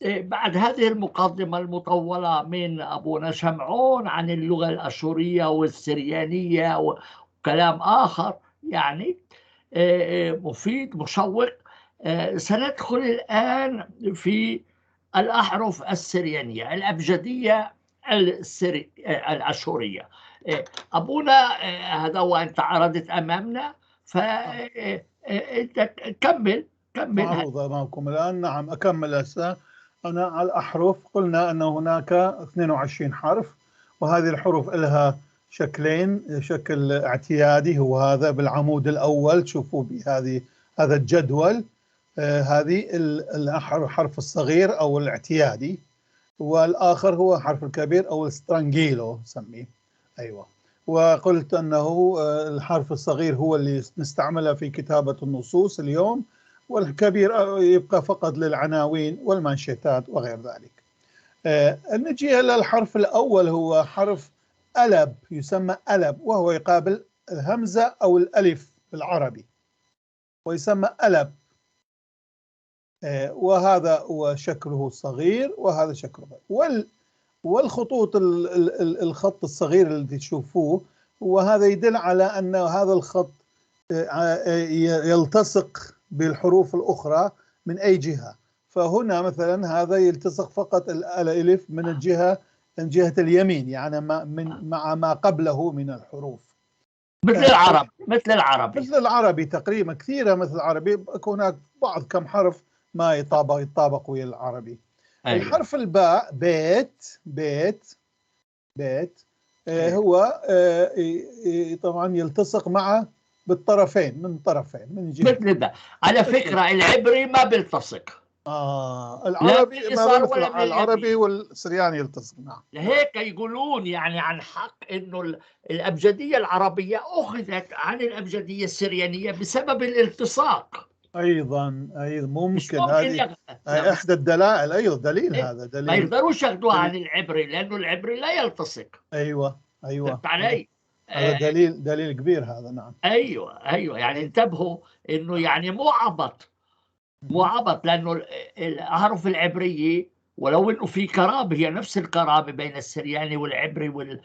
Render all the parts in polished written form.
بعد هذه المقدمة المطولة من أبونا شمعون عن اللغة الأشورية والسريانية وكلام آخر يعني مفيد مشوق، سندخل الآن في الأحرف السريانية الأبجدية الأشورية. أبونا هذا وأنت عرضت أمامنا، فأنت كمل كمل. معروضة أمامكم الآن. نعم أكمل هسه أنا على الأحرف. قلنا أن هناك 22 حرف، وهذه الحروف لها شكلين، شكل اعتيادي هو هذا بالعمود الأول، تشوفوا بهذه هذا الجدول، هذه الحرف الصغير أو الاعتيادي، والآخر هو حرف الكبير أو السترانجيلو نسميه. أيوة، وقلت أنه الحرف الصغير هو اللي نستعمله في كتابة النصوص اليوم، والكبير يبقى فقط للعناوين والمانشيتات وغير ذلك. نجي إلى الحرف الأول، هو حرف ألب، يسمى ألب، وهو يقابل الهمزة أو الألف بالعربي، ويسمى ألب. وهذا هو شكله الصغير، وهذا شكله والخطوط الخط الصغير اللي تشوفوه، وهذا يدل على أن هذا الخط يلتصق بالحروف الأخرى من أي جهة. فهنا مثلا هذا يلتصق فقط الألف من الجهة، من جهة اليمين، يعني مع ما قبله من الحروف. مثل العرب، مثل العربي، مثل العربي تقريبا، كثيرة مثل العربي، هناك بعض كم حرف ما يطابق ويا العربي. أيوة. الحرف الباء، بيت بيت بيت، أيوة. هو طبعا يلتصق مع بالطرفين، من طرفين، من جهة. مثل الباء. على فكرة العبري ما بيلتصق. العربي ما العربي والسرياني يلتصق. نعم، لهيك يقولون يعني عن حق انه الابجدية العربية اخذت عن الابجدية السريانية بسبب الالتصاق. ايضا ايضا ممكن هذه احدى الدلائل، ايضا دليل، هذا دليل. ما يقدروش ياخذوها عن العبري لانه العبري لا يلتصق. ايوه ايوه، فهمت علي؟ هذا دليل، دليل كبير هذا. نعم ايوه ايوه، يعني انتبهوا انه يعني مو عبط، مو عبط، لانه الاحرف العبرية ولو انه في كرامة، هي نفس الكرامة بين السرياني والعبري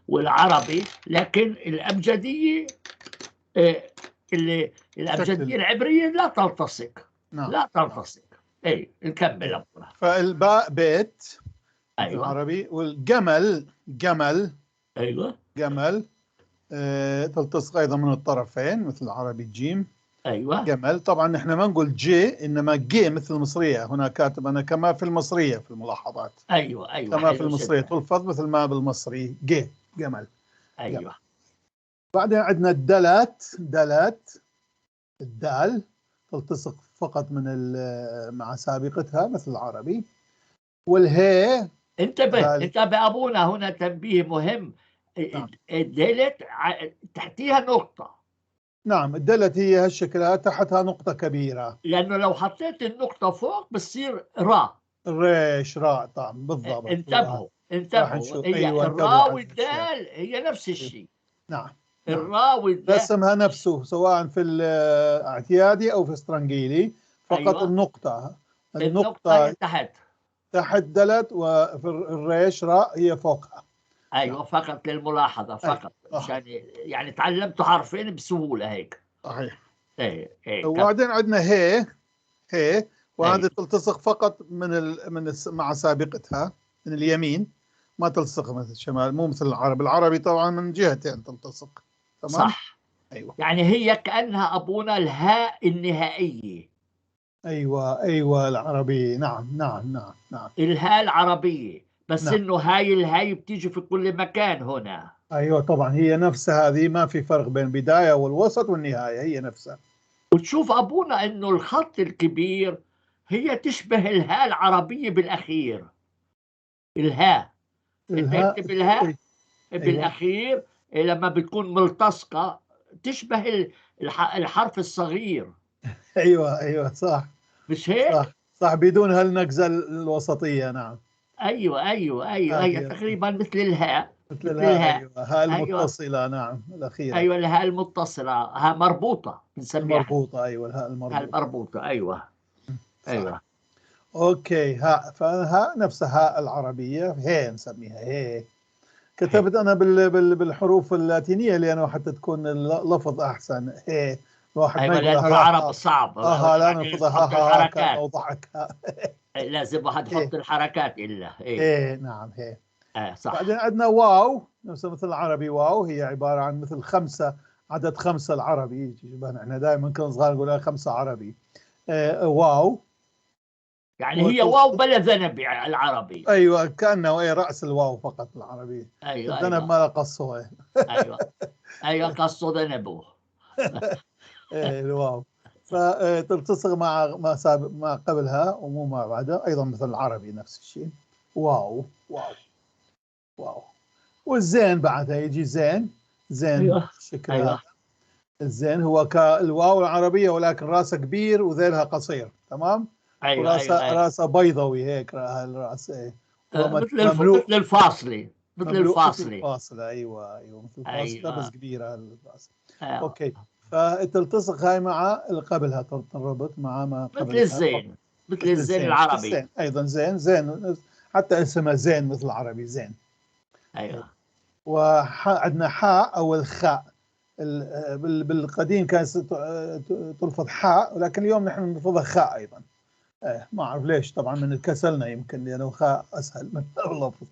والعربي، لكن الابجدية اللي الابجدية العبرية لا تلتصق. نعم. لا تلتصق. اي نكمل. فالباء بيت، أيوة. العربي، والجمل جمل، ايوه جمل، تلتصق ايضا من الطرفين مثل العربي الجيم. ايوه جمل. طبعا نحن ما نقول جي، انما جي مثل المصرية، هنا كاتب انا كما في المصرية في الملاحظات. ايوه ايوه، كما في المصرية تلفظ مثل ما بالمصري جي، جمل. ايوه جمل. بعدين عندنا الدلت، دلت الدال تلتصق فقط من مع سابقتها مثل العربي. والهي، انتبه انتبه ابونا، هنا تنبيه مهم. نعم. الدلت تحتيها نقطة. نعم، الدلت هي هالشكلها تحتها نقطة كبيرة، لأنه لو حطيت النقطة فوق بتصير راء، ريش راء. طبعا بالضبط. انتبهوا انتبهوا، هي أيوة الراء والدال هي نفس الشيء. نعم، الراء والدال رسمها نفسه سواء في الاعتيادي أو في السترنجيلي، فقط. أيوة. النقطة، النقطة تحت، تحت دلت، وفي الريش راء هي فوقها. ايوه فقط للملاحظه فقط، عشان يعني تعلمت حرفين بسهولة هيك. صحيح. ايه ايه. وبعدين عندنا هي، هي، وهذه تلتصق فقط من مع سابقتها من اليمين، ما تلتصق مثل الشمال، مو مثل العربي. العربي طبعا من جهتين تلتصق. تمام؟ صح. ايوه، يعني هي كانها ابونا الهاء النهائية. ايوه ايوه العربي. نعم نعم نعم نعم، الهاء العربية، بس نعم. انه هاي الهاي بتيجي في كل مكان هنا. ايوه طبعا هي نفسها هذه، ما في فرق بين البداية والوسط والنهاية، هي نفسها. وتشوف ابونا انه الخط الكبير هي تشبه الهاء العربية بالاخير. الهاء، الهاء بالهاء. أيوة. بالاخير لما بتكون ملتصقة تشبه الحرف الصغير. ايوه ايوه صح، مش هيك؟ صح صح، بدون هالنقزه الوسطية. نعم ايوه ايوه ايوه هي تقريبا مثل الهاء، مثل الهاء. ايوه، هاء المتصلة. أيوة. نعم الاخيرة. ايوه الهاء المتصلة، هاء مربوطة بنسميها مربوطة. ايوه الهاء المربوطه، المربوطه. ايوه ايوه. okay، هاء، فهاء نفسها هاء العربية، هي نسميها هي. كتبت انا بالحروف اللاتينية لانه حتى تكون اللفظ احسن. هي الواحد ايوه ما يقول لانه ها العرب ها صعب، ها، لا يعني نلفظها تحط ها ها كانه الحركات، ضحك. لازم واحد هي يحط الحركات الا ايه. ايه نعم هي. صح. بعدين عندنا واو، نفس مثل العربي واو، هي عبارة عن مثل خمسة، عدد خمسة العربي، احنا دائما كنا صغار نقول خمسة عربي. واو يعني هي واو بلا ذنب يعني العربي. ايوه كانه ايه راس الواو فقط العربي. ايوه الذنب ايوه ما له قصة. إيه. ايوه ايوه قصوا ذنبه. إيه الواو فتلتصق مع ما سابق ما قبلها ومو ما بعدها، ايضا مثل العربي نفس الشيء. واو واو واو. والزين بعدها يجي زين، زين ايوه شكل ايوه هذا. الزين هو كالواو العربية ولكن راسه كبير وذيلها قصير، تمام؟ ايوه وراسه ايوه ايوه راسه بيضوي هيك، الراس ايه، ومملوء مثل الفاصلة، مثل مملوء مثل الفاصلة. الفاصلة. ايوه ايوه مثل الفاصلة بس ايوه كبيرة الراس. ايوه okay، فتلتصق هاي مع اللي قبلها، تنربط مع ما مثل قبلها. الزين، مثل مثل الزين الزين، العربي. الزين ايضا زين زين، حتى اسمها زين مثل العربي زين. ايوه وعندنا حاء او الخاء، بالقديم كانت تلفظ حاء، ولكن اليوم نحن نلفظها خاء ايضا. ما اعرف ليش، طبعا من كسلنا يمكن، لانه خاء اسهل من اللفظ.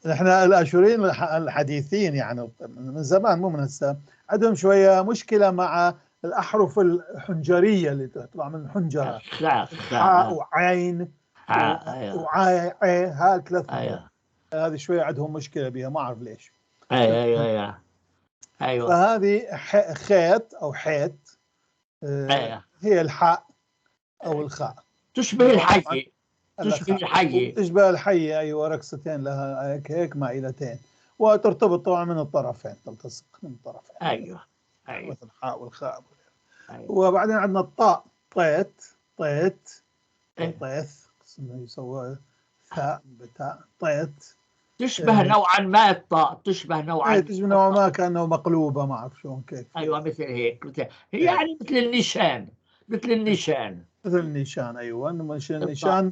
نحن الاشوريين الحديثين يعني من زمان مو من هسه، عندهم شوية مشكلة مع الاحرف الحنجريه اللي تطلع من الحنجرة، خاء حاء خاء وعين حاء ايوه وعاي عي، ها الثلاث حروف ايوه هذه شوية عندهم مشكلة بها، ما اعرف ليش. ايوه ايوه ايوه ايوه فهذه خيط او حيط، ايوه هي الحاء او الخاء، تشبه الحية، تشبه الخاء الحية. وتشبه الحية، ايوه ركستين لها هيك هيك مائلتين، وترتبط طبعا من الطرفين، تلتصق من الطرفين. ايوه ايوه مثل الحاء والخاء. ايوه وبعدين عندنا الطاء، طيت طيت او أيوة. طيث، يسوى ثاء بتاء، طيت. تشبه نوعا ما الطاء، تشبه نوعا ايه تشبه نوعا ما، كانه مقلوبة، ما اعرف شلون كيف. ايوه مثل هيك، مثل هي يعني مثل النيشان، مثل النيشان، مثل النيشان. ايوه النيشان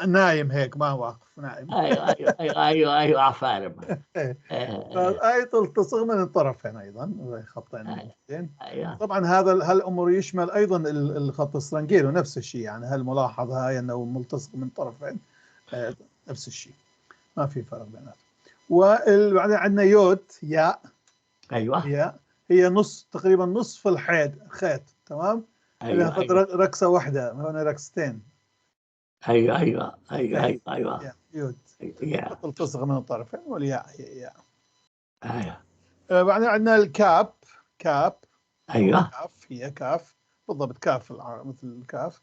نايم هيك، ما واقف، نايم. ايوه ايوه ايوه ايوه ايوه عفارم. فاي تلتصق من الطرفين ايضا، خطين موجودين. ايوه طبعا هذا هالامر يشمل ايضا الخط السرنجيلو نفس الشيء، يعني هالملاحظه هاي انه ملتصق من طرفين، نفس الشيء، ما في فرق بيناتهم. وبعدين عندنا يوت، ياء. ايوه ياء هي نص تقريبا، نصف الحيط، خيط، تمام؟ ايوه أيوة. ركسه واحدة، هنا ركستين. ايوه ايوه ايوه ايوه ايوه يوت ياء تلتصق من الطرفين، والياء هي ياء. ايوه. بعدين عندنا الكاب، كاب. ايوه كاف، هي كاف بالضبط، كاف مثل الكاف،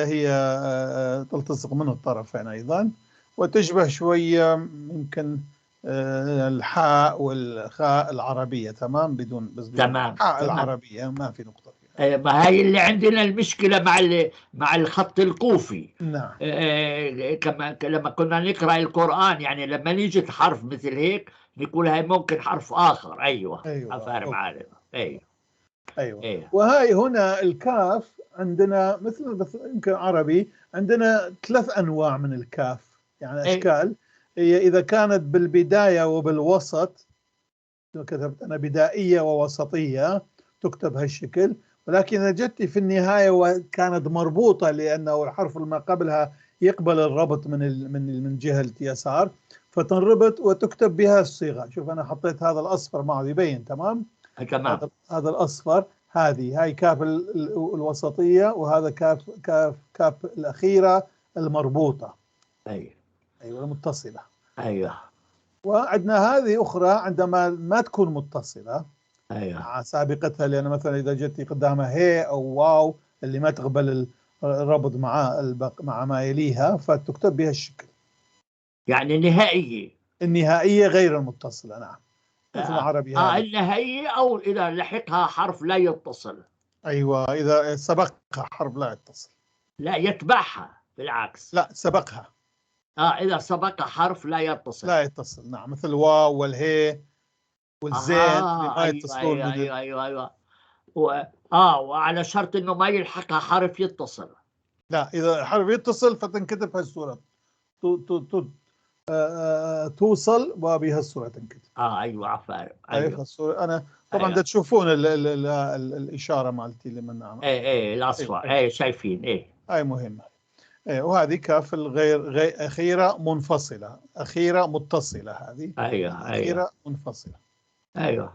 هي تلتصق من الطرفين ايضا، وتشبه شوية يمكن الحاء والخاء العربية، تمام؟ بدون بس بدون تمام حاء تمام. العربية ما في نقطة فيها. ما هي اللي عندنا المشكلة مع الخط الكوفي. نعم. كما لما كنا نقرا القران، يعني لما نيجي حرف مثل هيك نقول هاي ممكن حرف اخر. ايوه ايوه عفارم عالم. ايوه ايوه. ايوه. وهاي هنا الكاف عندنا مثل يمكن عربي، عندنا ثلاث انواع من الكاف، يعني اشكال. هي اذا كانت بالبداية وبالوسط، كتبت انا بدائية ووسطيه تكتب هالشكل، ولكن اذا جت في النهاية وكانت مربوطة، لانه الحرف ما قبلها يقبل الربط من جهة اليسار، فتنربط وتكتب بها الصيغة. شوف انا حطيت هذا الاصفر معه يبين، تمام؟ تمام. هذا الاصفر، هذه هاي كاف الوسطية، وهذا كاف كاف كاف الاخيرة المربوطه. ايوه ايوه المتصلة. ايوه. وعندنا هذه اخرى عندما ما تكون متصلة. ايوه. مع سابقتها، لان مثلا اذا جت قدامها هي او واو اللي ما تقبل الربط مع ما يليها، فتكتب بها الشكل. يعني النهائية. النهائية غير المتصلة، نعم. مثل العربي هذا. النهائية، او اذا لحقها حرف لا يتصل. ايوه، اذا سبقها حرف لا يتصل. لا يتبعها، بالعكس. لا سبقها. اذا سبق حرف لا يتصل. لا يتصل، نعم، مثل واو والهي والزين اللي ما يتصلون. ايوه ايوه ايوه ايوه. وعلى شرط انه ما يلحقها حرف يتصل. لا، إذا حرف يتصل فتنكتب هالصورة، توصل وبهالصورة تنكتب. ايوه، عفوا. ايوه. ايوه. هالصورة انا طبعا أيوة. تشوفون ال ال ال ال الاشارة مالتي لما نعمل. ايه، الاصفر. أيوة. ايه، شايفين، ايه. هاي مهمة، ايه. وهذه كاف الغير غير أخيرة منفصلة، أخيرة متصلة هذه. ايوه. أخيرة منفصلة. ايوه.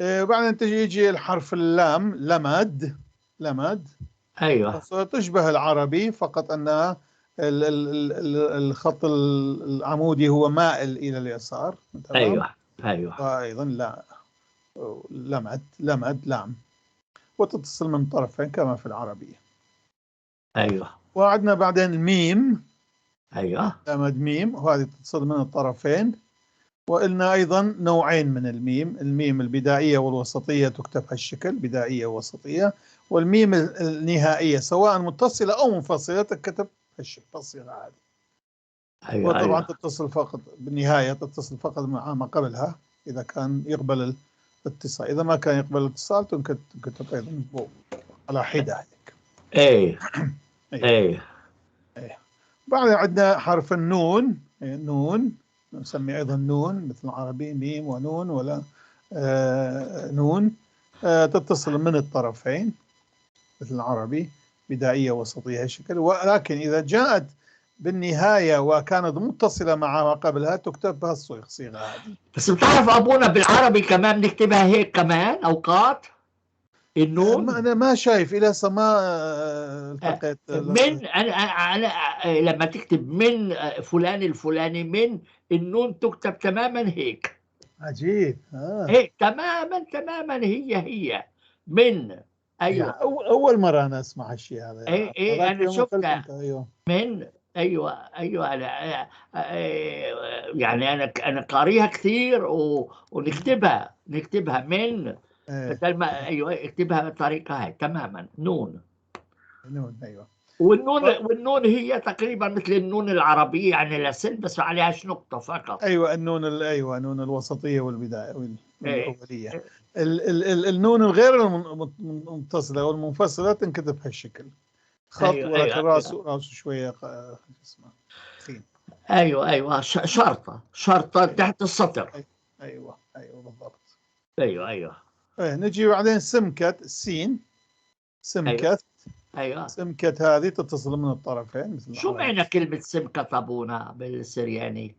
إيه، وبعدين يجي الحرف اللام، لمد، لمد. تشبه العربي، فقط أنها الخط العمودي هو مائل إلى اليسار، تمام؟ ايوه. وأيضا لا، لمد، لمد، لام، وتتصل من طرفين كما في العربية. وعندنا بعدين الميم. لمد ميم، وهذه تتصل من الطرفين. وقلنا أيضا نوعين من الميم: الميم البدائية والوسطية تكتب هالشكل، بدائية ووسطية، والميم النهائية سواء متصلة أو منفصلة تكتب هالشكل، بالصيغة هذه. وطبعا تتصل فقط بالنهاية، تتصل فقط مع ما قبلها إذا كان يقبل الاتصال، إذا ما كان يقبل الاتصال تنكتب أيضا على حدة هيك. بعدين عندنا حرف النون، نون نسمي أيضا نون مثل العربي، ميم ونون ولا نون، تتصل من الطرفين مثل العربي، بدائية وسطية هالشكل، ولكن إذا جاءت بالنهاية وكانت متصلة مع ما قبلها تكتب بهالصيغة هذه. بس بتعرف أبونا، بالعربي كمان بنكتبها هيك كمان أوقات النون. أنا ما شايف إلى هسه، ما التقيت. من أنا لما تكتب من فلان الفلاني، من النون تكتب تماما هيك. عجيب. هيك تماما تماما، هي هي من، ايوه. يعني اول مرة انا اسمع هالشيء هذا. ايه، انا شفتها. من، ايوه، انا يعني انا قاريها كثير ونكتبها من بدل ما، ايوه، اكتبها بالطريقة هاي تماما، نون. نون، ايوه. والنون هي تقريبا مثل النون العربيه، يعني لسن بس عليهاش نقطة فقط. ايوه، النون، ايوه، النون الوسطية والبداية والاوليه. ال ال ال النون الغير المتصلة والمنفصله تنكتب بهالشكل، خط، ولكن راسه شوية اسمه ثخين. ايوه، شرطه شرطه تحت السطر. ايوه، بالضبط. ايوه. ايه، نجي بعدين سمكة السين، سمكة. سمكة هذه تتصل من الطرفين مثل شو العربي. معنى كلمة سمكة أبونا بالسرياني؟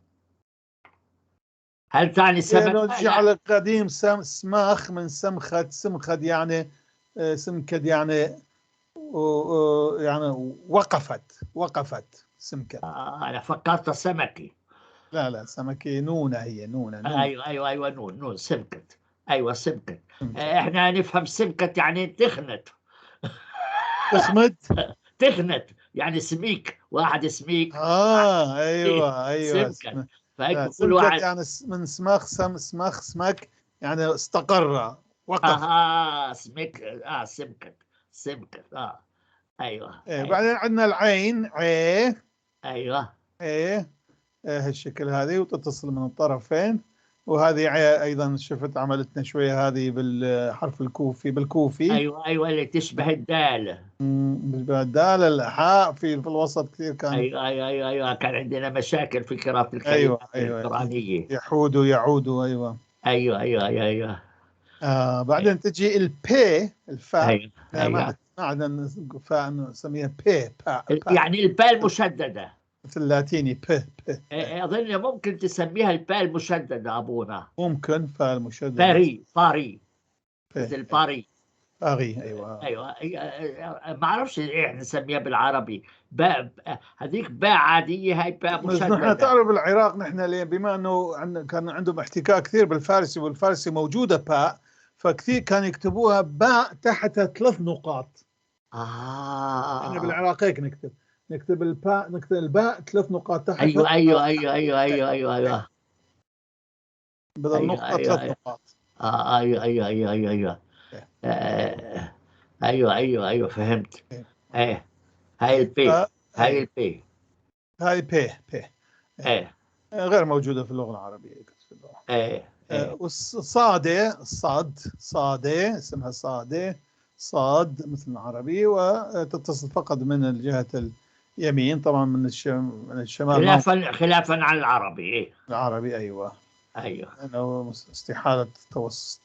هل تعني سمك؟ لأنه تجي على القديم سماخ من سمخة، سمخة يعني سمكة يعني يعني وقفت، وقفت سمكة. آه، أنا فكرت سمكي. لا لا، سمكة نونة، هي نونة، نون. ايوه، نون نون، سمكت، ايوه، سمكت. سمكة. احنا نفهم سمكت يعني تخنت. تخمد. تخنت يعني سميك، واحد سميك. اه، ايوه. سمكت. فهيك لا، كل سمكت واحد يعني من سماخ، سم سماخ، سمك، يعني استقر، وقف. اها، سمك، سمكت، سمكت، ايوه. إيه. ايوه. بعدين عندنا العين، عي. ايه، هالشكل هذه، وتتصل من الطرفين، وهذه ايضا شفت عملتنا شوية هذه بالحرف الكوفي، بالكوفي. ايوه، اللي تشبه الدال. بالدال، الحاء في الوسط كثير كان. ايوه، كان عندنا مشاكل في قراءة الكلمات القرآنية. يحود ويعود، ايوه. ايوه. بعدين تجي البي، الفاء. لا، ما ما عندنا فاء، نسميها بي، باء، باء. يعني الباء المشددة. مثل اللاتيني، ب ب. إيه، أظن ممكن تسميها الباء المشددة أبونا. ممكن فاء المشددة. باري، باري. بي. مثل باري. باغي، ايوه. ايوه، ما اعرفش ايه نسميها بالعربي، باء هذيك باء عاديه، هاي باء بس نحن مشدده. تعرف العراق نحن ليه، بما انه كان عندهم احتكاك كثير بالفارسي، والفارسي موجودة باء، فكثير كانوا يكتبوها باء تحتها ثلاث نقاط. احنا بالعراق هيك نكتب الباء، نكتب الباء ثلاث نقاط تحت. ايوه. بدل نقطة ثلاث نقاط. ايوه. إيه. ايوه، فهمت. إيه. ايه، هاي البي. هاي البي. هاي بي بي. غير موجودة في اللغة العربية. ايه. والصادة، الصاد، صادة، اسمها صادة. صاد مثل العربي، وتتصل فقط من الجهة اليمين، طبعا من الشمال. خلافا عن العربي. إيه؟ العربي أيوة. أيوة. لأنه استحالة توسط،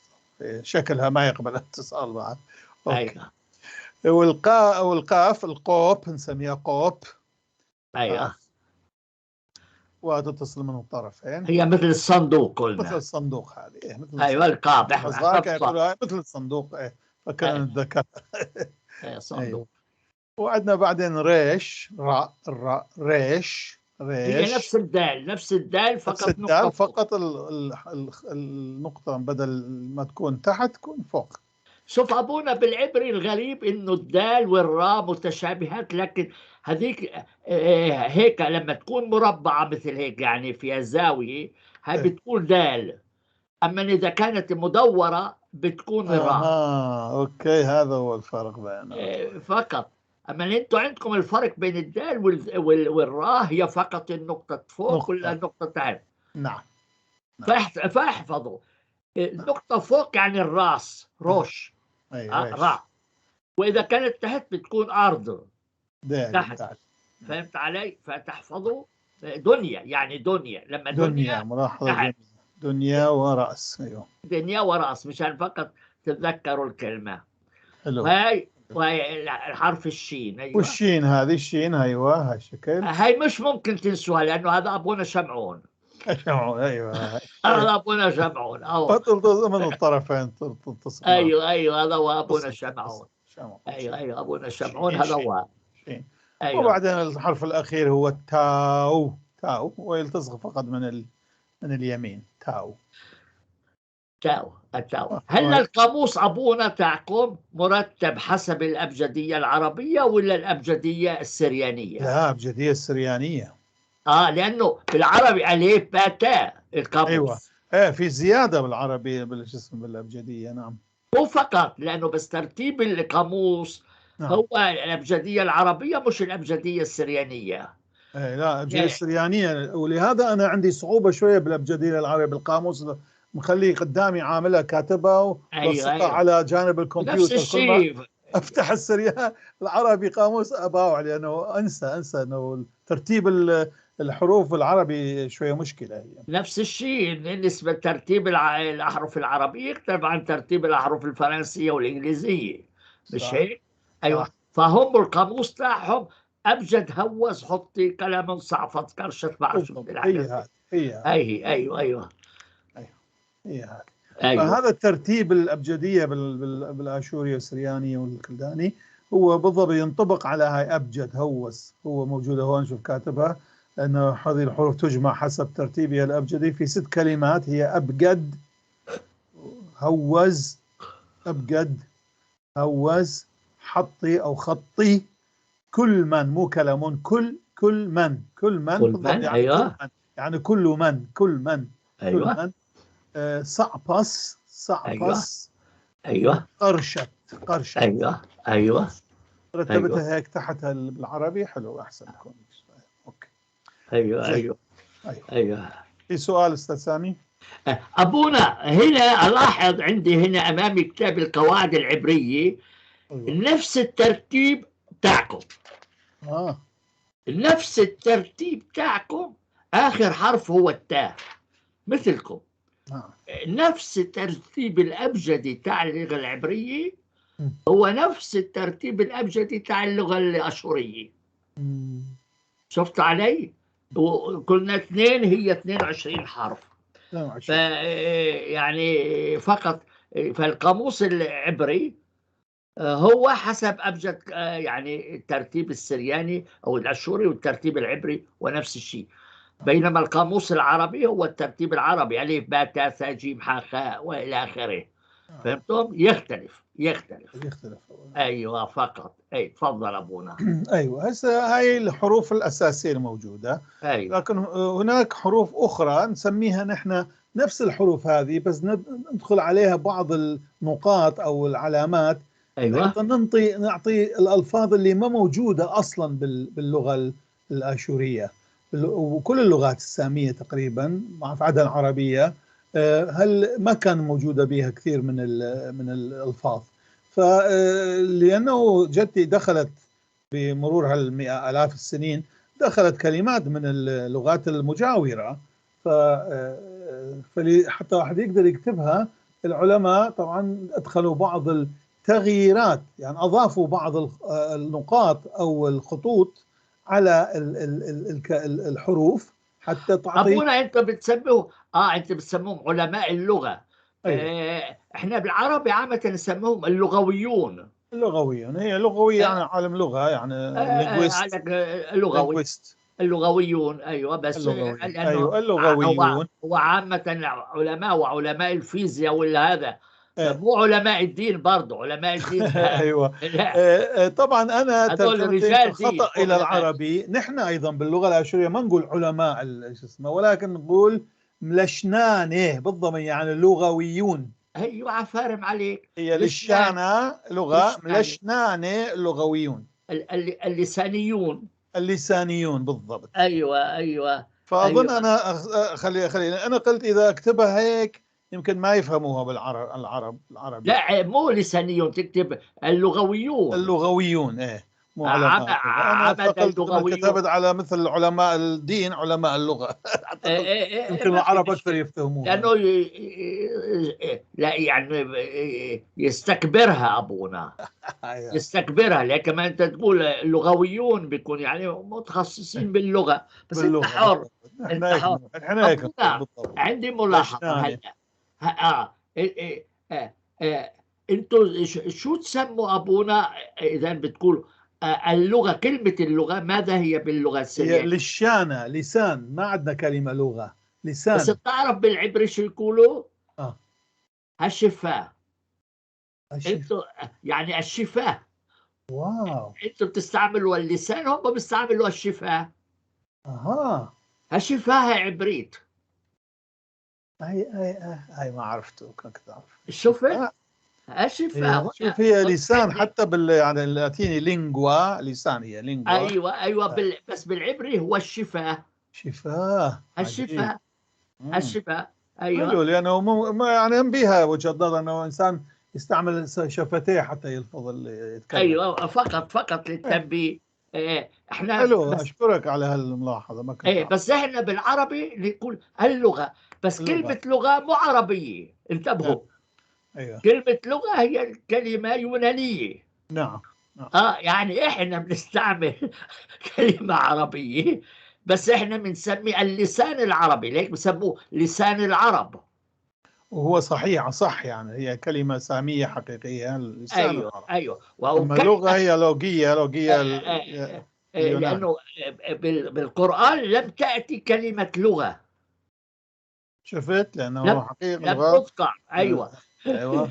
شكلها ما يقبل اتصال بعد. أيوة. والقاف القوب نسميها قوب. أيوة. وتتصل من الطرفين. هي مثل الصندوق قلنا. مثل الصندوق هذه. إيه مثل. أيوة القاف. مثل الصندوق. إيه فكنا نتذكر. إيه صندوق. أيوة. وعندنا بعدين ريش، راء، الراء، ريش، ريش. هي نفس الدال، نفس الدال فقط. نفس الدال فقط، النقطة بدل ما تكون تحت تكون فوق. شوف أبونا بالعبري الغريب إنه الدال والراء متشابهات، لكن هذيك هيك لما تكون مربعة مثل هيك يعني فيها زاوية هاي بتكون دال، أما إذا كانت مدورة بتكون راء. okay، هذا هو الفرق بينهم فقط. أما أنتم عندكم الفرق بين الدال والراء هي فقط النقطة فوق ولا النقطة تحت. نعم. فاحفظوا النقطة فوق يعني الراس، روش. أيوة. راء. وإذا كانت تحت بتكون أرض تحت. فهمت علي؟ فتحفظوا دنيا، يعني دنيا لما دنيا ملاحظة دنيا ورأس. أيوه دنيا ورأس، مشان فقط تتذكروا الكلمة. حلو. هاي الحرف الشين. أيوة. والشين هذه الشين، أيوة هالشكل. هاي مش ممكن تنسوها لأنه هذا أبونا شمعون. شمعون أيوة. هذا أبونا شمعون. من الطرفين تتصل. أيوة أيوة هذا هو أبونا شمعون. أيوة أيوة أبونا شمعون هذا هو. أيوة. وبعدين الحرف الأخير هو التاو، تاو، ويلتصق فقط من اليمين. تاو تاو التاو. هل القاموس أبونا تاعكم مرتب حسب الأبجدية العربية ولا الأبجدية السريانية؟ لا، أبجدية السريانية. لأنه بالعربي ألف باء تاء القاموس. أيوة. إيه في زيادة بالعربي بالجسم بالأبجدية. نعم. مو فقط لأنه بس ترتيب القاموس. نعم. هو الأبجدية العربية مش الأبجدية السريانية. إيه لا، الأبجدية السريانية، ولهذا أنا عندي صعوبة شوية بالأبجدية العربية. بالقاموس مخليه قدامي عاملها كاتبها أيوة أيوة. على جانب الكمبيوتر. نفس الشيء افتح السريان العربي قاموس اباوع، لانه انسى انه ترتيب الحروف العربي شويه مشكله هي. نفس الشيء بالنسبه لترتيب الاحرف العربيه يختلف عن ترتيب الاحرف الفرنسيه والانجليزيه، مش هيك؟ ايوه. صح. فهم القاموس تاعهم ابجد هوز حطي كلام صعفت كرشت بعرف شو هي هي هي ايوه ايوه هي هذه. أيوة. فهذا الترتيب الأبجدية بالآشوري والسرياني والكلداني هو بالضبط ينطبق على هاي أبجد هوس، هو موجودة هون، شوف كاتبها أن هذه الحروف تجمع حسب ترتيبها الأبجدي في 6 كلمات، هي أبجد هوز، أبجد هوز، حطي أو خطي، كل من، مو كلام، كل من كل من، كل من يعني أيوة. كل من يعني كل من كل من. أيوة. كل من. صعبس صعبس. أيوة. قرشت قرشت. أيوة أيوة. رتبتها. أيوة. هيك تحتها بالعربي حلو أحسن يكون. okay. أيوة أيوة. أيوة أيوة. في سؤال أستاذ سامي؟ أبونا هنا ألاحظ عندي هنا أمامي كتاب القواعد العبرية. أيوة. نفس الترتيب تاعكم. نفس الترتيب تاعكم، آخر حرف هو التاء مثلكم. نفس الترتيب الأبجدي تاع اللغة العبرية هو نفس الترتيب الأبجدي تاع اللغة الأشورية. شفت علي؟ وكلنا 2 هي 22 حرف. يعني فقط فالقاموس العبري هو حسب أبجد يعني الترتيب السرياني أو الأشوري والترتيب العبري ونفس الشيء. بينما القاموس العربي هو الترتيب العربي ألف باء تاء ثاء جيم حاء خاء وإلى آخره. فهمتم؟ يختلف يختلف يختلف. أيوة فقط. أي تفضل أبونا. أيوة هسه هاي الحروف الأساسية الموجودة. أيوة. لكن هناك حروف أخرى نسميها نحن نفس الحروف هذه بس ندخل عليها بعض النقاط أو العلامات. أيوة. نعطي الألفاظ اللي ما موجودة أصلا باللغة الآشورية وكل اللغات السامية تقريبا ما عدا العربية، هل ما كان موجودة بها كثير من الألفاظ. فلأنه جدتي دخلت بمرور هالمئة آلاف السنين، دخلت كلمات من اللغات المجاورة، حتى واحد يقدر يكتبها العلماء طبعا أدخلوا بعض التغييرات، يعني أضافوا بعض النقاط أو الخطوط على الحروف حتى تعطي. أبونا أنت بتسميه أنت بتسموهم علماء اللغة. أيوة. إحنا بالعربي عامة نسميهم اللغويون. اللغويون، هي لغوية يعني عالم لغة، يعني linguist. لغوي. linguist. اللغويون، أيوة، بس اللغويون. لأنه أيوة، اللغويون. هو عامة علماء وعلماء الفيزياء ولا هذا. مو علماء الدين، برضه علماء الدين. ايوه. لا. طبعا انا هذول ترجمت رجال دين، خطا الى علماء. العربي. نحن ايضا باللغة الاشورية ما نقول علماء شو اسمه، ولكن نقول ملشنانه بالضبط، يعني لغويون. ايوه، عفارم عليك. هي لشنان. للشانة لغة. لشنانة. ملشنانه لغويون. اللسانيون. اللسانيون بالضبط. ايوه. فاظن أيوة. انا خلي انا قلت اذا اكتبها هيك يمكن ما يفهموها بالعرب، العرب العربي. لا، مو لسانيون، تكتب اللغويون. اللغويون، ايه، مو علماء اللغة. انا عمد قلت اللغويون. كتبت على مثل علماء الدين علماء اللغة. إيه، يمكن ما في العرب اكثر مشكلة. يفهموها. لانه لا يعني يستكبرها ابونا. أيوة. يستكبرها، لكن ما انت تقول اللغويون بيكون يعني متخصصين باللغة، بس انت باللغة حر. بالضبط. نحن انت هيك حر. نحن هيك نقول أبونا، بالضبط. عندي ملاحظة. لشنانه. هلا إيه إيه انتوا شو تسموا ابونا اذا بتقولوا اللغة، كلمة اللغة ماذا هي باللغة هي السريانية؟ للشانه، لسان، ما عندنا كلمة لغة، بس لسان. بتعرف بالعبري شو يقولوا؟ الشفاه. الشفاه. انتوا يعني الشفاه. واو. انتوا بتستعملوا اللسان، هم بيستعملوا الشفاه. الشفاه عبريت. هاي هاي هاي ما عرفته، كنت اعرف. شفت؟ الشفاه. شوف، هي لسان حتى بال يعني اللاتيني lingua، لسان هي lingua. ايوه، بس بالعبري هو الشفاه. شفاه. الشفاه. الشفاه، ايوه. حلو، لانه مو ما يعني هم بيها وجهه نظر انه انسان يستعمل شفتيه حتى يلفظ اللي يتكلم. ايوه، فقط للتنبيه. إيه، احنا حلو. بس اشكرك على هالملاحظه، ما كنت ايه أعرف. بس احنا بالعربي نقول اللغة، بس اللغة. كلمة لغة مو عربية، انتبهوا. كلمة لغة هي كلمة يونانية. نعم. يعني احنا بنستعمل كلمة عربية، بس احنا بنسمي اللسان العربي، ليك بسموه لسان العرب. وهو صحيح، صح، يعني هي كلمة سامية حقيقية، اللسان العربي. اما وكلمه لغة هي لوجيه، لوجيه اليونان. لانه بالقران لم تاتي كلمة لغة. شفت، لانه لم حقيقة لم لغة. تذكر، ايوه. ايوه،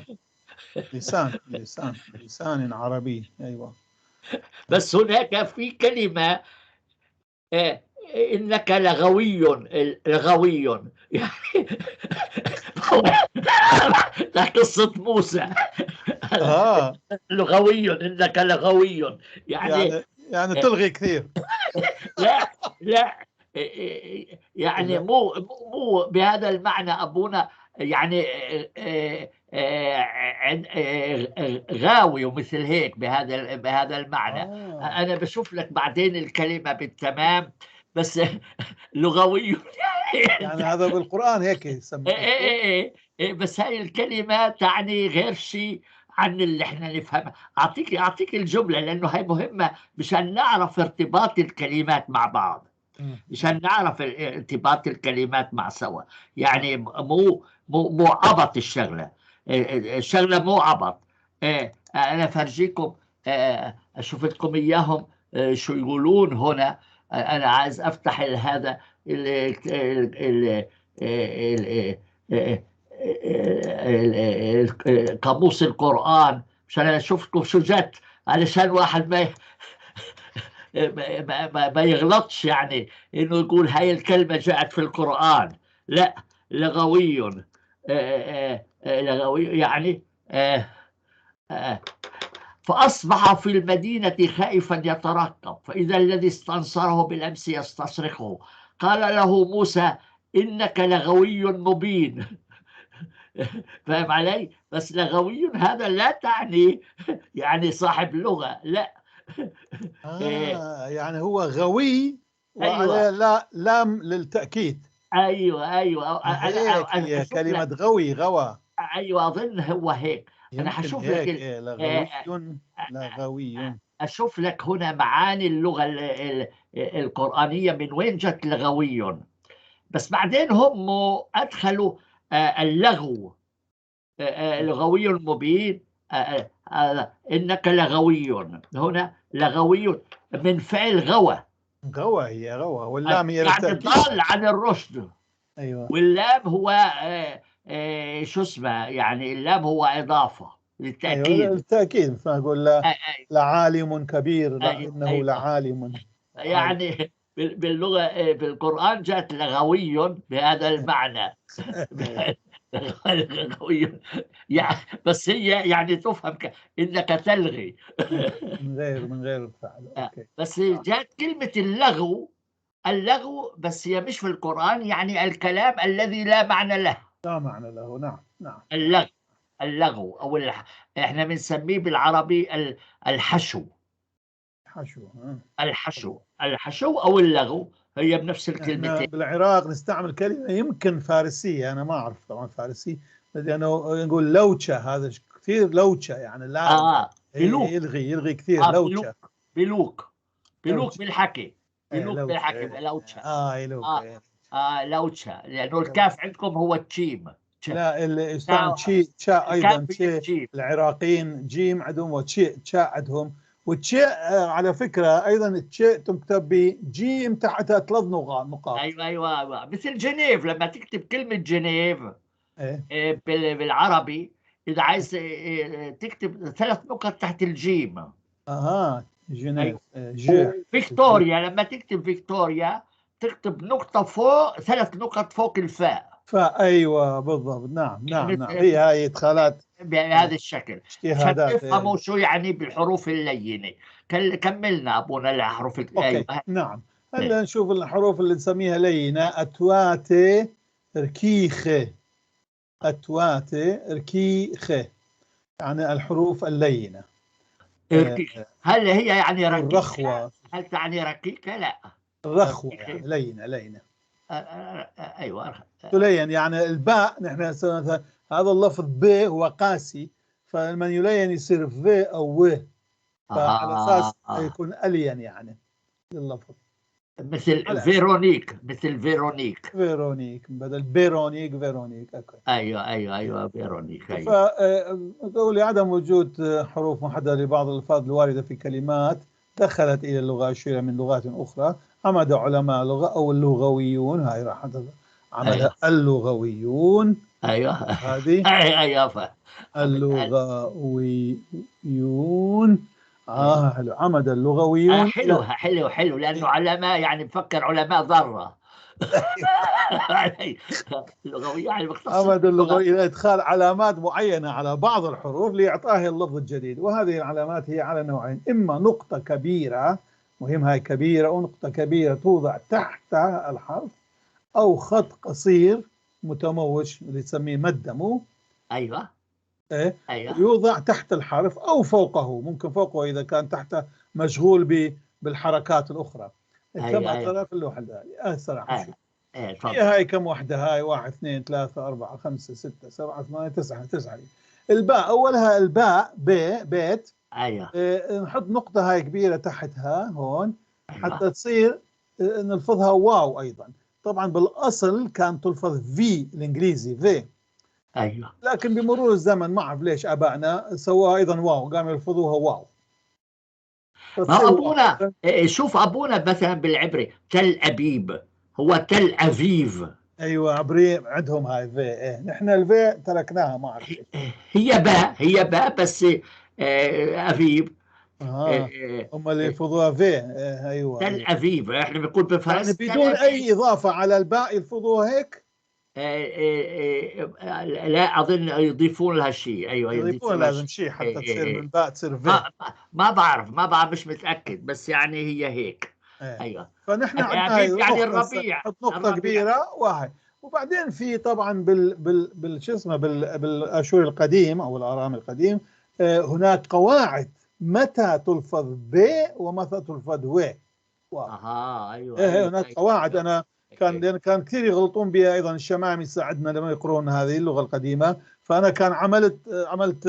لسان لسان لسان عربي، ايوه. بس هناك في كلمة انك لغوي، لغوي يعني ده قصة موسى. لغوي، انك لغوي يعني يعني تلغي كثير. لا لا، يعني لا. مو بهذا المعنى ابونا، يعني غاوي ومثل هيك بهذا المعنى. انا بشوف لك بعدين الكلمة بالتمام، بس لغوي. يعني هذا بالقرآن هيك يسمى. إيه، بس هاي الكلمة تعني غير شيء عن اللي احنا نفهمها. اعطيك الجملة لانه هاي مهمة مشان نعرف ارتباط الكلمات مع بعض. مشان نعرف ارتباط الكلمات مع سوا، يعني مو عبط الشغلة، الشغلة مو عبط. انا فرجيكم، اشوف لكم اياهم شو يقولون هنا. انا عايز افتح هذا ال ال ال ال قاموس القرآن مشان اشوفكم شو جت، علشان واحد ما يغلطش، يعني انه يقول هاي الكلمة جاءت في القرآن. لا، لغوي، لغوي يعني فأصبح في المدينة خائفا يترقب، فإذا الذي استنصره بالأمس يستصرخه، قال له موسى إنك لغوي مبين. فاهم علي؟ بس لغوي هذا لا تعني يعني صاحب لغة، لا. يعني هو غوي وعلى. أيوة. لا، لام للتأكيد. ايوه. هيك هي كلمة غوي، غوى. ايوه، اظن هو هيك. انا حشوف لك. إيه، لغوي لغوي. اشوف لك هنا معاني اللغة القرآنية من وين جت لغوي. بس بعدين هم ادخلوا اللغو، لغوي مبين، انك لغوي. هنا لغوي من فعل غوى. غوى، هي غوى، واللام هي يعني ضال عن الرشد. ايوه، واللام هو شو اسمه، يعني اللام هو اضافه للتاكيد. أيوة، للتاكيد، مثل ما اقول لعالم كبير. لا. أيوة. انه. أيوة. لعالم. يعني باللغة بالقران جاءت لغوي بهذا المعنى، لغوي يعني، بس هي يعني تفهم انك تلغي من غير الفعل. okay. بس جاءت كلمة اللغو، اللغو، بس هي مش في القرآن، يعني الكلام الذي لا معنى له. لا معنى له، نعم. اللغو، اللغو او احنا بنسميه بالعربي الحشو. حشو. الحشو، الحشو او اللغو هي بنفس الكلمتين. بالعراق نستعمل كلمة يمكن فارسيه، انا ما اعرف طبعا فارسي، لانه نقول لوتشة، هذا كثير لوتشة، يعني لا. بلوك. يلغي، يلغي كثير. لوتشة. بلوك، بلوك بالحكي، بلوك بالحكي لوتشة. يلوك. لوتشة، لانه الكاف عندكم هو التشيم. لا، اللي يستعمل تشي، تشا ايضا، تشي. العراقيين جيم عندهم وتشي، تشا عندهم. والتشي على فكرة ايضا التشي تكتب بجيم تحتها ثلاث نقاط. ايوه، مثل جنيف، لما تكتب كلمة جنيف. إيه؟ بالعربي اذا عايز تكتب ثلاث نقط تحت الجيم. اها، جنيف. أيوة. فيكتوريا، لما تكتب فيكتوريا تكتب نقطة فوق، ثلاث نقط فوق الفاء. فايوه، بالضبط، نعم، هي هاي ادخالات. بهذا الشكل عشان تفهموا شو يعني بالحروف اللينه. كملنا ابونا الحروف. okay. أيوة. نعم، هلا نشوف الحروف اللي نسميها لينه. اتواتي ركيخه، اتواتي ركيخه، يعني الحروف اللينه. هل هي يعني رقيقة؟ الرخوة. هل تعني رقيقة؟ لا. الرخوة يعني لينة لينة. ايوه. تلين يعني الباء. نحن مثلا هذا اللفظ ب هو قاسي، فلما يلين يصير في او و، فعلى اساس يكون الين يعني لللفظ. مثل فيرونيك، مثل فيرونيك. فيرونيك، بدل بيرونيك فيرونيك، okay. ايوه، فيرونيك، ايوه. فقول عدم وجود حروف محددة لبعض الالفاظ الواردة في كلمات دخلت الى اللغة الشيعية من لغات اخرى، عمد علماء اللغة او اللغويون، هاي راح عملها. أيوة. اللغويون. هذه. ايوه. اللغويون، حلو، عمد اللغويون. حلو حلو حلو، لانه علماء يعني بفكر علماء ذره اللغوية يعني. عمد اللغوي الى ادخال علامات معينة على بعض الحروف لاعطائها اللفظ الجديد، وهذه العلامات هي على نوعين: اما نقطة كبيره، مهم هاي كبيره، او نقطة كبيرة توضع تحت الحرف، او خط قصير متموج اللي تسميه مدة، مو؟ ايوه. إيه؟ ايوه، يوضع تحت الحرف او فوقه، ممكن فوقه اذا كان تحته مشغول بالحركات الاخرى. كم أيوة. في اللوحة الصراحة. ايه. هي هاي كم وحده؟ هاي واحد، اثنين، ثلاثة، أربعة، خمسة، ستة، سبعة، ثمانية، تسعة، تسعة. الباء أولها الباء ب بيت. إيه، نحط نقطة هاي كبيرة تحتها هون. حتى تصير نلفظها واو أيضا. طبعا بالأصل كان تلفظ في الإنجليزي في. لكن بمرور الزمن ما أعرف ليش آبائنا سووها أيضا واو، قاموا يلفظوها واو. ما أبونا إيه، شوف أبونا مثلا بالعبري تل أبيب هو تل أفيف. ايوه، عبري عندهم هاي في، إيه. نحن الفي تركناها، ما اعرف. هي باء، هي باء، بس افيب. هم اللي يلفظوها في. ايوه. تل افيف، احنا بنقول بالفرنسي. يعني بدون اي اضافه على الباء يلفظوها هيك؟ لا، اظن يضيفون لها شيء، ايوه. يضيفون لازم شيء حتى تصير من باء تصير في. ما بعرف، ما بعرف، مش متاكد، بس يعني هي هيك. ايوه. فنحن عندنا يعني الربيع. نحط نقطة كبيرة واحد. وبعدين في طبعا بال بال بال شو اسمه بالاشوري القديم او الارامي القديم، هناك قواعد متى تلفظ ب ومتى تلفظ و. اها، ايوه. إيه، أيوة. هناك أيوة. قواعد. انا كان أيوة. لأن كان كثير يغلطون بها ايضا، الشمام يساعدنا لما يقرون هذه اللغة القديمه. فانا كان عملت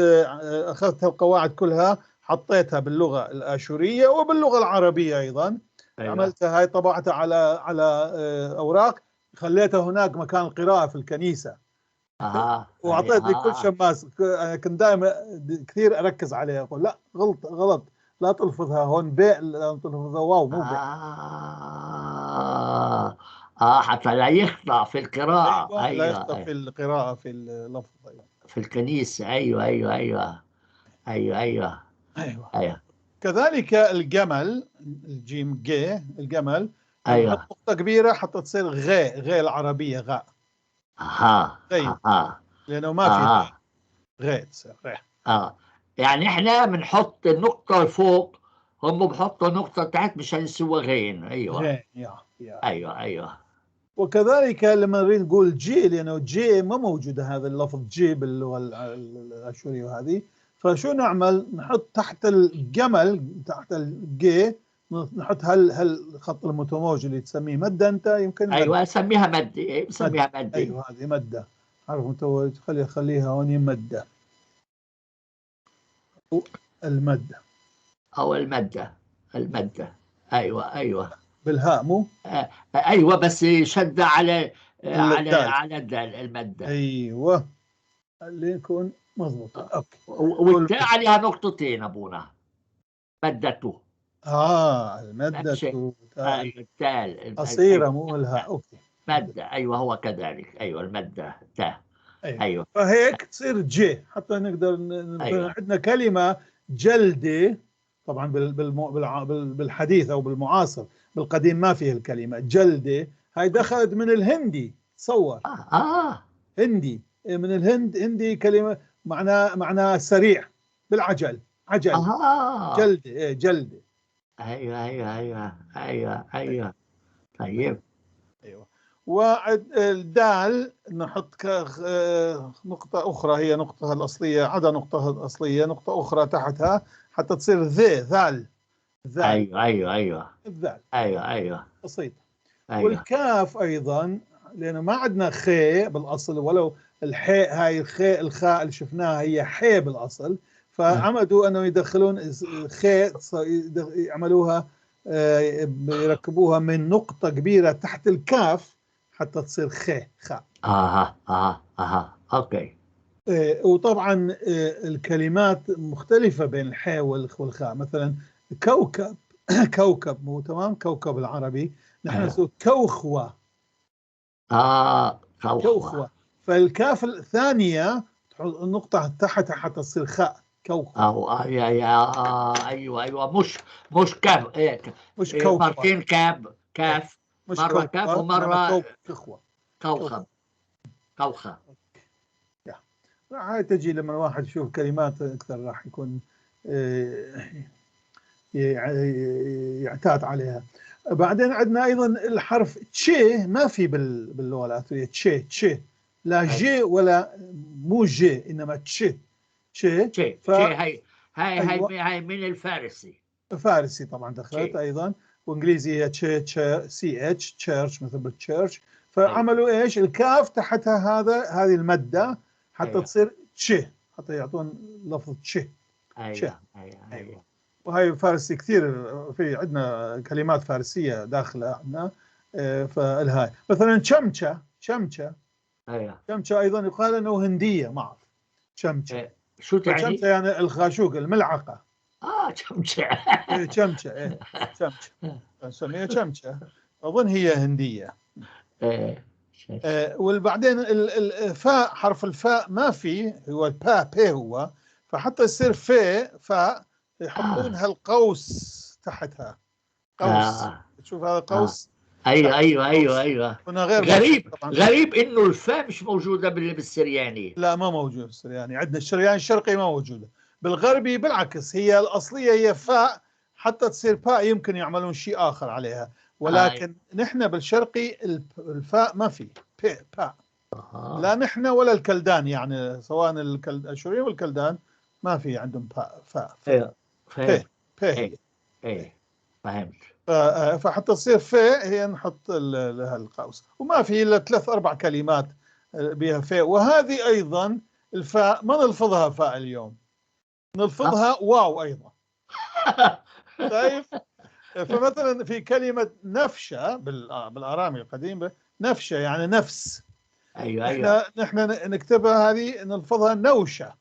اخذت القواعد كلها، حطيتها باللغة الاشورية وباللغه العربية ايضا. عملتها هاي، طبعتها على اوراق، خليتها هناك مكان القراءة في الكنيسه. واعطيت لكل شماس. انا كنت دائما كثير اركز عليها، اقول لا، غلط غلط، لا تلفظها هون ب، لا تلفظها واو مو ب. حتى لا يخطأ في القراءة. أيوة. لا يخطأ في القراءة، في اللفظ، أيوة. في الكنيسة، أيوه. أيوة. أيوه. كذلك الجمل، الجيم جي، الجمل. نحط نقطة كبيرة حتى تصير غ، غ العربية، غاء. غي. لأنه ما في غ، تصير غ. يعني احنا بنحط النقطة فوق، هم بحطوا نقطة تحت مشان يسوى غين، ايوه. غين، yeah. ايوه. وكذلك لما نريد نقول جي، لأنه جي ما موجود هذا اللفظ جي باللغة الأشورية وهذه، فشو نعمل؟ نحط تحت الجمل، تحت الجي، نحط هالخط المتموج اللي تسميه مدة أنت يمكن مدة. ايوه، سميها مدة، إيه، سميها مدة. ايوه، هذه مدة، حرف متموج، خليها هون مدة، المدة. او المدة، المدة، ايوه. بالهاء مو؟ ايوه، بس شدة على الدال. على الدال، المدة. ايوه، اللي يكون مضبوط، okay. والتاء عليها نقطتين ابونا، مدته. المدة. نفس الشيء. التاء. قصيرة مو الهاء، okay. مادة، ايوه، هو كذلك، ايوه، المادة تاء. أيوة. ايوه. فهيك تصير جي، حتى نقدر عندنا كلمة جلدة طبعا بالحديث او بالمعاصر، بالقديم ما فيه الكلمة جلدة. هاي دخلت من الهندي، تصور. هندي، من الهند، هندي، كلمة معناها سريع بالعجل، عجل. جلدة، إيه، جلدة. ايوه، طيب. ايوه، والدال نحط نقطة أخرى، هي نقطة الأصلية، عدا نقطة الأصلية، نقطة أخرى تحتها حتى تصير ذي، ذال، ذال. ايوه. الذال. ايوه. بسيط. والكاف أيضا، لأنه ما عندنا خي بالأصل، ولو الحاء هاي، الخاء، الخاء اللي شفناها هي حي بالأصل، فعمدوا أنه يدخلون خاء، يعملوها، يركبوها من نقطة كبيرة تحت الكاف حتى تصير خاء، خاء. اها، okay. وطبعا الكلمات مختلفة بين الحاء والخاء. مثلا كوكب، كوكب مو تمام، كوكب العربي نحن نقول كوخوة. كوخوة. كوخوة، فالكاف الثانية تحط النقطة تحتها حتى تصير خاء، كوخوة. أو آه يا يا آه ايوه، مش كاف، إيه. مش إيه. كوكوة. مرتين كاف كاف. مش مرة كوكوة. كاف إنما ومرة كوخوة. كوخة، كوخة. هاي تجي لما الواحد يشوف كلمات أكثر راح يكون يعتاد عليها. بعدين عندنا أيضا الحرف تشي، ما في باللغة الآثورية تشي، تشي لا جي ولا مو جي، إنما تشي، تشي. تشي. تشي، هاي هاي من الفارسي. فارسي طبعا دخلت تشي. ايضا، وانجليزي هي تشي، تشي، C H، church، مثل بال church. فعملوا ايش؟ الكاف تحتها هذه المادة حتى تصير تشي، حتى يعطون لفظ تشي. تشي. ايوه. وهي فارسي كثير، في عندنا كلمات فارسيه داخله عندنا، فالهاي مثلا چمچة، چمچة. چمچة ايضا يقال انه هنديه، ما اعرف چمچة. إيه. شو تعني؟ چمچة يعني الخاشوق، الملعقه. چمچة. إيه، چمچة، إيه، چمچة نسميها چمچة، اظن هي هنديه. وبعدين الفاء، حرف الفاء ما في، هو البا، بي هو، فحتى يصير فاء، فاء، يحطون هالقوس تحتها، قوس. تشوف هذا قوس. ايوه. هنا غير غريب. طبعاً. غريب انه الفاء مش موجودة بالسرياني. لا، ما موجود بالسرياني، عندنا السرياني الشرقي ما موجودة، بالغربي بالعكس، هي الاصلية هي فاء. حتى تصير باء يمكن يعملون شيء آخر عليها، ولكن نحن بالشرقي الفاء ما في باء. لا نحن ولا الكلدان، يعني سواء الأشوريين والكلدان ما في عندهم باء، فاء. ايوه فهمت. ب ايه ايه فهمت. فحتى تصير فاء هي نحط لها القوس، وما في الا ثلاث اربع كلمات بها فاء. وهذه ايضا الفاء ما نلفظها فاء اليوم، نلفظها واو ايضا. شايف؟ فمثلا في كلمة نفشة بالارامي القديمة، نفشة يعني نفس. ايوه ايوه. نحن نكتبها هذه نلفظها نوشة.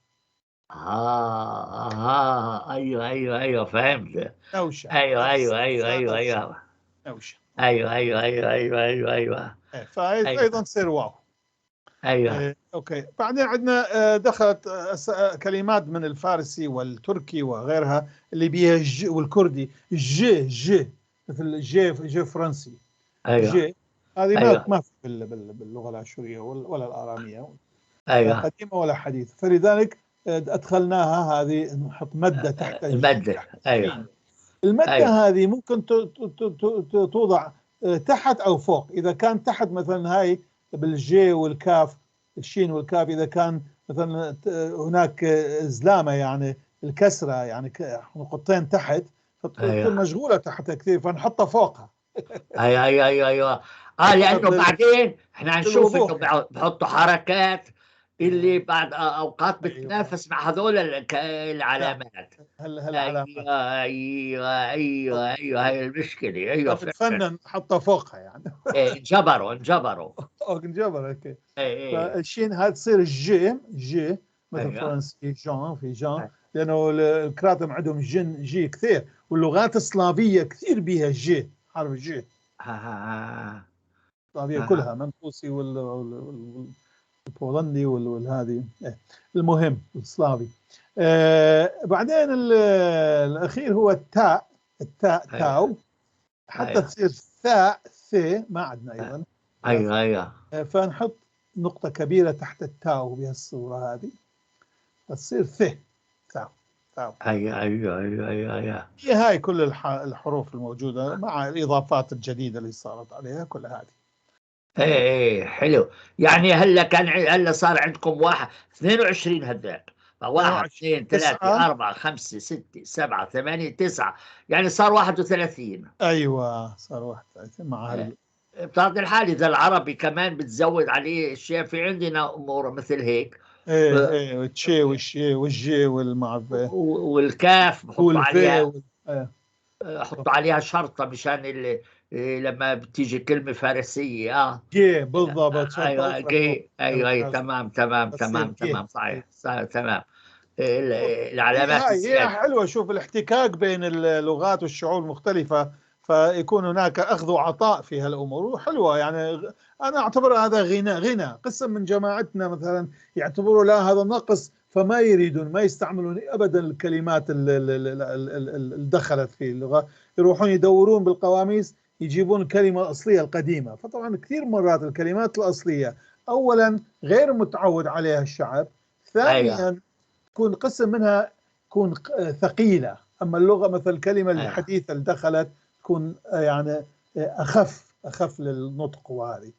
ايوه ايوه ايوه فهمت. نوشة. ايوه ايوه ايوه ايوه ايوه نوشة. ايوه ايوه ايوه ايوه ايوه ايوه. فهي ايضا تصير واو. ايوه. okay. بعدين عندنا دخلت كلمات من الفارسي والتركي وغيرها اللي بيها ج والكردي، ج ج، مثل ج ج فرنسي. ايوه. ج هذه أيوة. ما في باللغة الاشورية ولا الاراميه. ايوه. قديمة ولا حديثه، فلذلك ادخلناها هذه، نحط مده تحت المادة. ايوه. المادة. أيوة. هذه ممكن توضع تحت او فوق. اذا كان تحت مثلا هاي بالجي والكاف، الشين والكاف، اذا كان مثلا هناك زلامه يعني الكسرة، يعني نقطتين تحت، فتكون مشغولة تحت كثير، فنحطها فوقها. ايوه ايوه ايوه ايوه. لانه بعدين احنا هنشوف انه بحطوا حركات اللي بعد اوقات بتنافس مع هذول العلامات. هالعلامات. ايوه ايوه ايوه هاي المشكلة. ايوه. تفنن حطها فوقها يعني. إيه انجبروا انجبروا. انجبر okay. ايه. فالشين هاي تصير جي جي مثل فرنسي جان، في جان، لانه الكراتم عندهم جن جي كثير، واللغات السلافيه كثير بيها جي، حرف جي. السلافيه كلها، منقوصي والبولندي والهذه. المهم السلافي. بعدين الاخير هو التاء، التاء تاو، حتى تصير ثاء ث ما عندنا ايضا. ايوه ايوه. فنحط نقطة كبيرة تحت التاو بهالصورة هذه، تصير ث تاو تاو. ايوه ايوه ايوه ايوه ايوه. هي هاي كل الحروف الموجودة مع الإضافات الجديدة اللي صارت عليها كل هذه. ايه ايه حلو. يعني هلا كان هلا صار عندكم واحد 22 هذاك، 1 2 3 4 5 6 7 8 9، يعني صار 31. ايوه صار 31 مع بتعطي الحال. اذا العربي كمان بتزود عليه اشياء، في عندنا امور مثل هيك. ايه ايه والتشي والشي والجي والمعرفة والكاف بحطوا عليها حطوا عليها شرطة مشان اللي لما بتيجي كلمة فارسية. جي بالضبط. ايوه جي. ايوه ايوه تمام تمام تمام تمام صحيح تمام. العلامات هي حلوة. شوف الاحتكاك بين اللغات والشعوب المختلفة، فيكون هناك أخذ وعطاء في هالأمور، وحلوة يعني. أنا أعتبر هذا غنى، غنى. قسم من جماعتنا مثلا يعتبروا لا هذا نقص، فما يريدون، ما يستعملون أبدا الكلمات اللي دخلت في اللغة، يروحون يدورون بالقواميس يجيبون الكلمة الأصلية القديمة. فطبعا كثير مرات الكلمات الأصلية أولا غير متعود عليها الشعب، ثانيا تكون قسم منها تكون ثقيلة. أما اللغة مثل الكلمة الحديثة اللي دخلت تكون يعني أخف أخف للنطق. وهذه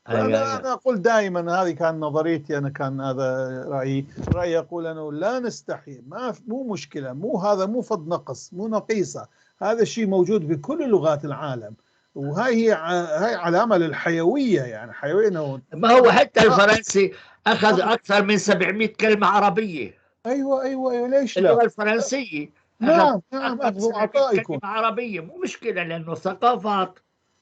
أنا أقول دائما، هذه كان نظريتي أنا، كان هذا رأيي. رأيي يقول أنه لا نستحي، ما مو مشكلة، مو هذا مو فض نقص، مو نقيصة، هذا الشيء موجود بكل لغات العالم، وهاي هي هاي علامة للحيوية، يعني حيوية. ما هو حتى الفرنسي أخذ أكثر من 700 كلمة عربية. أيوة أيوة أيوة ليش لا؟ اللغة الفرنسية. نعم نعم، أخذ وعطاء يكون كلمة عربية، مو مشكلة لأنه ثقافات.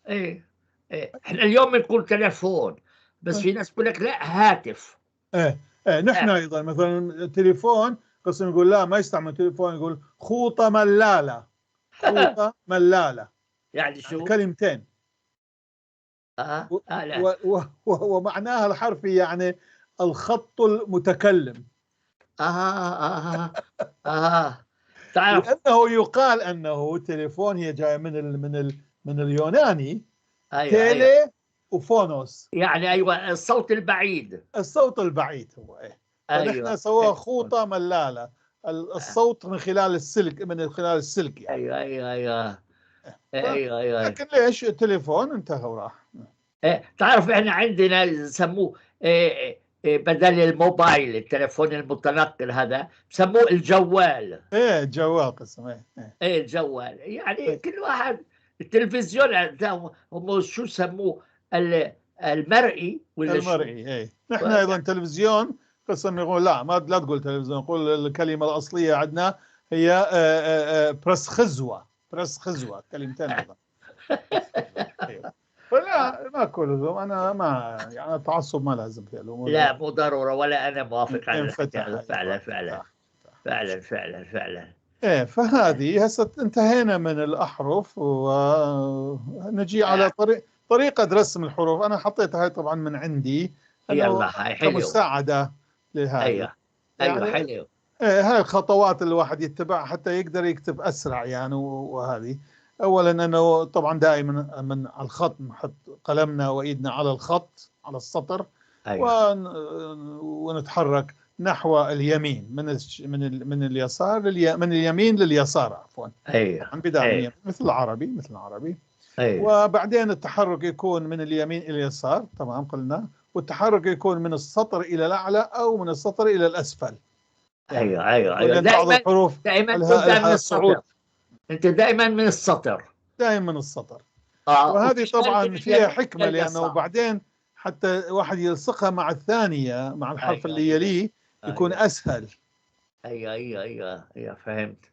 إيه إيه إحنا اليوم بنقول تلفون، بس في ناس بيقول لك لا هاتف. إيه إيه نحن أيضا مثلا تليفون، قسم يقول لا ما يستعمل تليفون، يقول خوطة ملالة. خوطة ملالة يعني شو؟ كلمتين. لا. ومعناها الحرفي يعني الخط المتكلم. تعرف لأنه يقال أنه تليفون هي جاية من اليوناني. أيوة تيلي أيوة. وفونوس، يعني أيوة الصوت البعيد. الصوت البعيد هو إيه. أيوة. فنحن سوى خوطة ملالة. الصوت من خلال السلك، من خلال السلك يعني. ايوه ايوه ايوه ايوه ايوه. لكن ليش التليفون انتهى وراح. تعرف احنا عندنا يسموه بدل الموبايل، التليفون المتنقل هذا بسموه الجوال. ايه الجوال قسم. ايه ايه الجوال يعني كل واحد. التلفزيون هم شو سموه؟ المرئي ولا المرئي. ايه نحن ايضا تلفزيون قسم يقول لا، ما لا تقول تلفزيون، قول الكلمة الاصلية عندنا هي برس خزوه، برس خزوه، كلمتين ايضا. أيوه. فلا ماكو لزوم، انا ما يعني التعصب ما لازم في الامور. لا مو ضرورة، ولا انا موافق على فعلا فعلا فعلا فعلا فعلا. ايه فهذه هسه انتهينا من الاحرف ونجي على طريقه رسم الحروف. انا حطيتها هاي طبعا من عندي، يلا هاي حلو كمساعده لهذا. ايوه ايوه يعني حلو. ايه هاي الخطوات اللي الواحد يتبعها حتى يقدر يكتب اسرع يعني. وهذه اولا انه طبعا دائما من الخط نحط قلمنا وايدنا على الخط على السطر. أيوة. ونتحرك نحو اليمين من من من اليسار من اليمين لليسار عفوا. ايوه بداية. أيوة. مثل العربي، مثل العربي. أيوة. وبعدين التحرك يكون من اليمين الى اليسار، تمام قلنا، والتحرك يكون من السطر الى الاعلى او من السطر الى الاسفل. ايوه ايوه ايوه. بعض الحروف دائما تبدا من السطر، انت دائما من السطر، دائما من السطر. وهذه طبعا فيها حكمه، لانه بعدين حتى واحد يلصقها مع الثانية، مع الحرف. أيوة. اللي يليه يكون. أيوة. اسهل. ايوه ايوه ايوه ايوه فهمت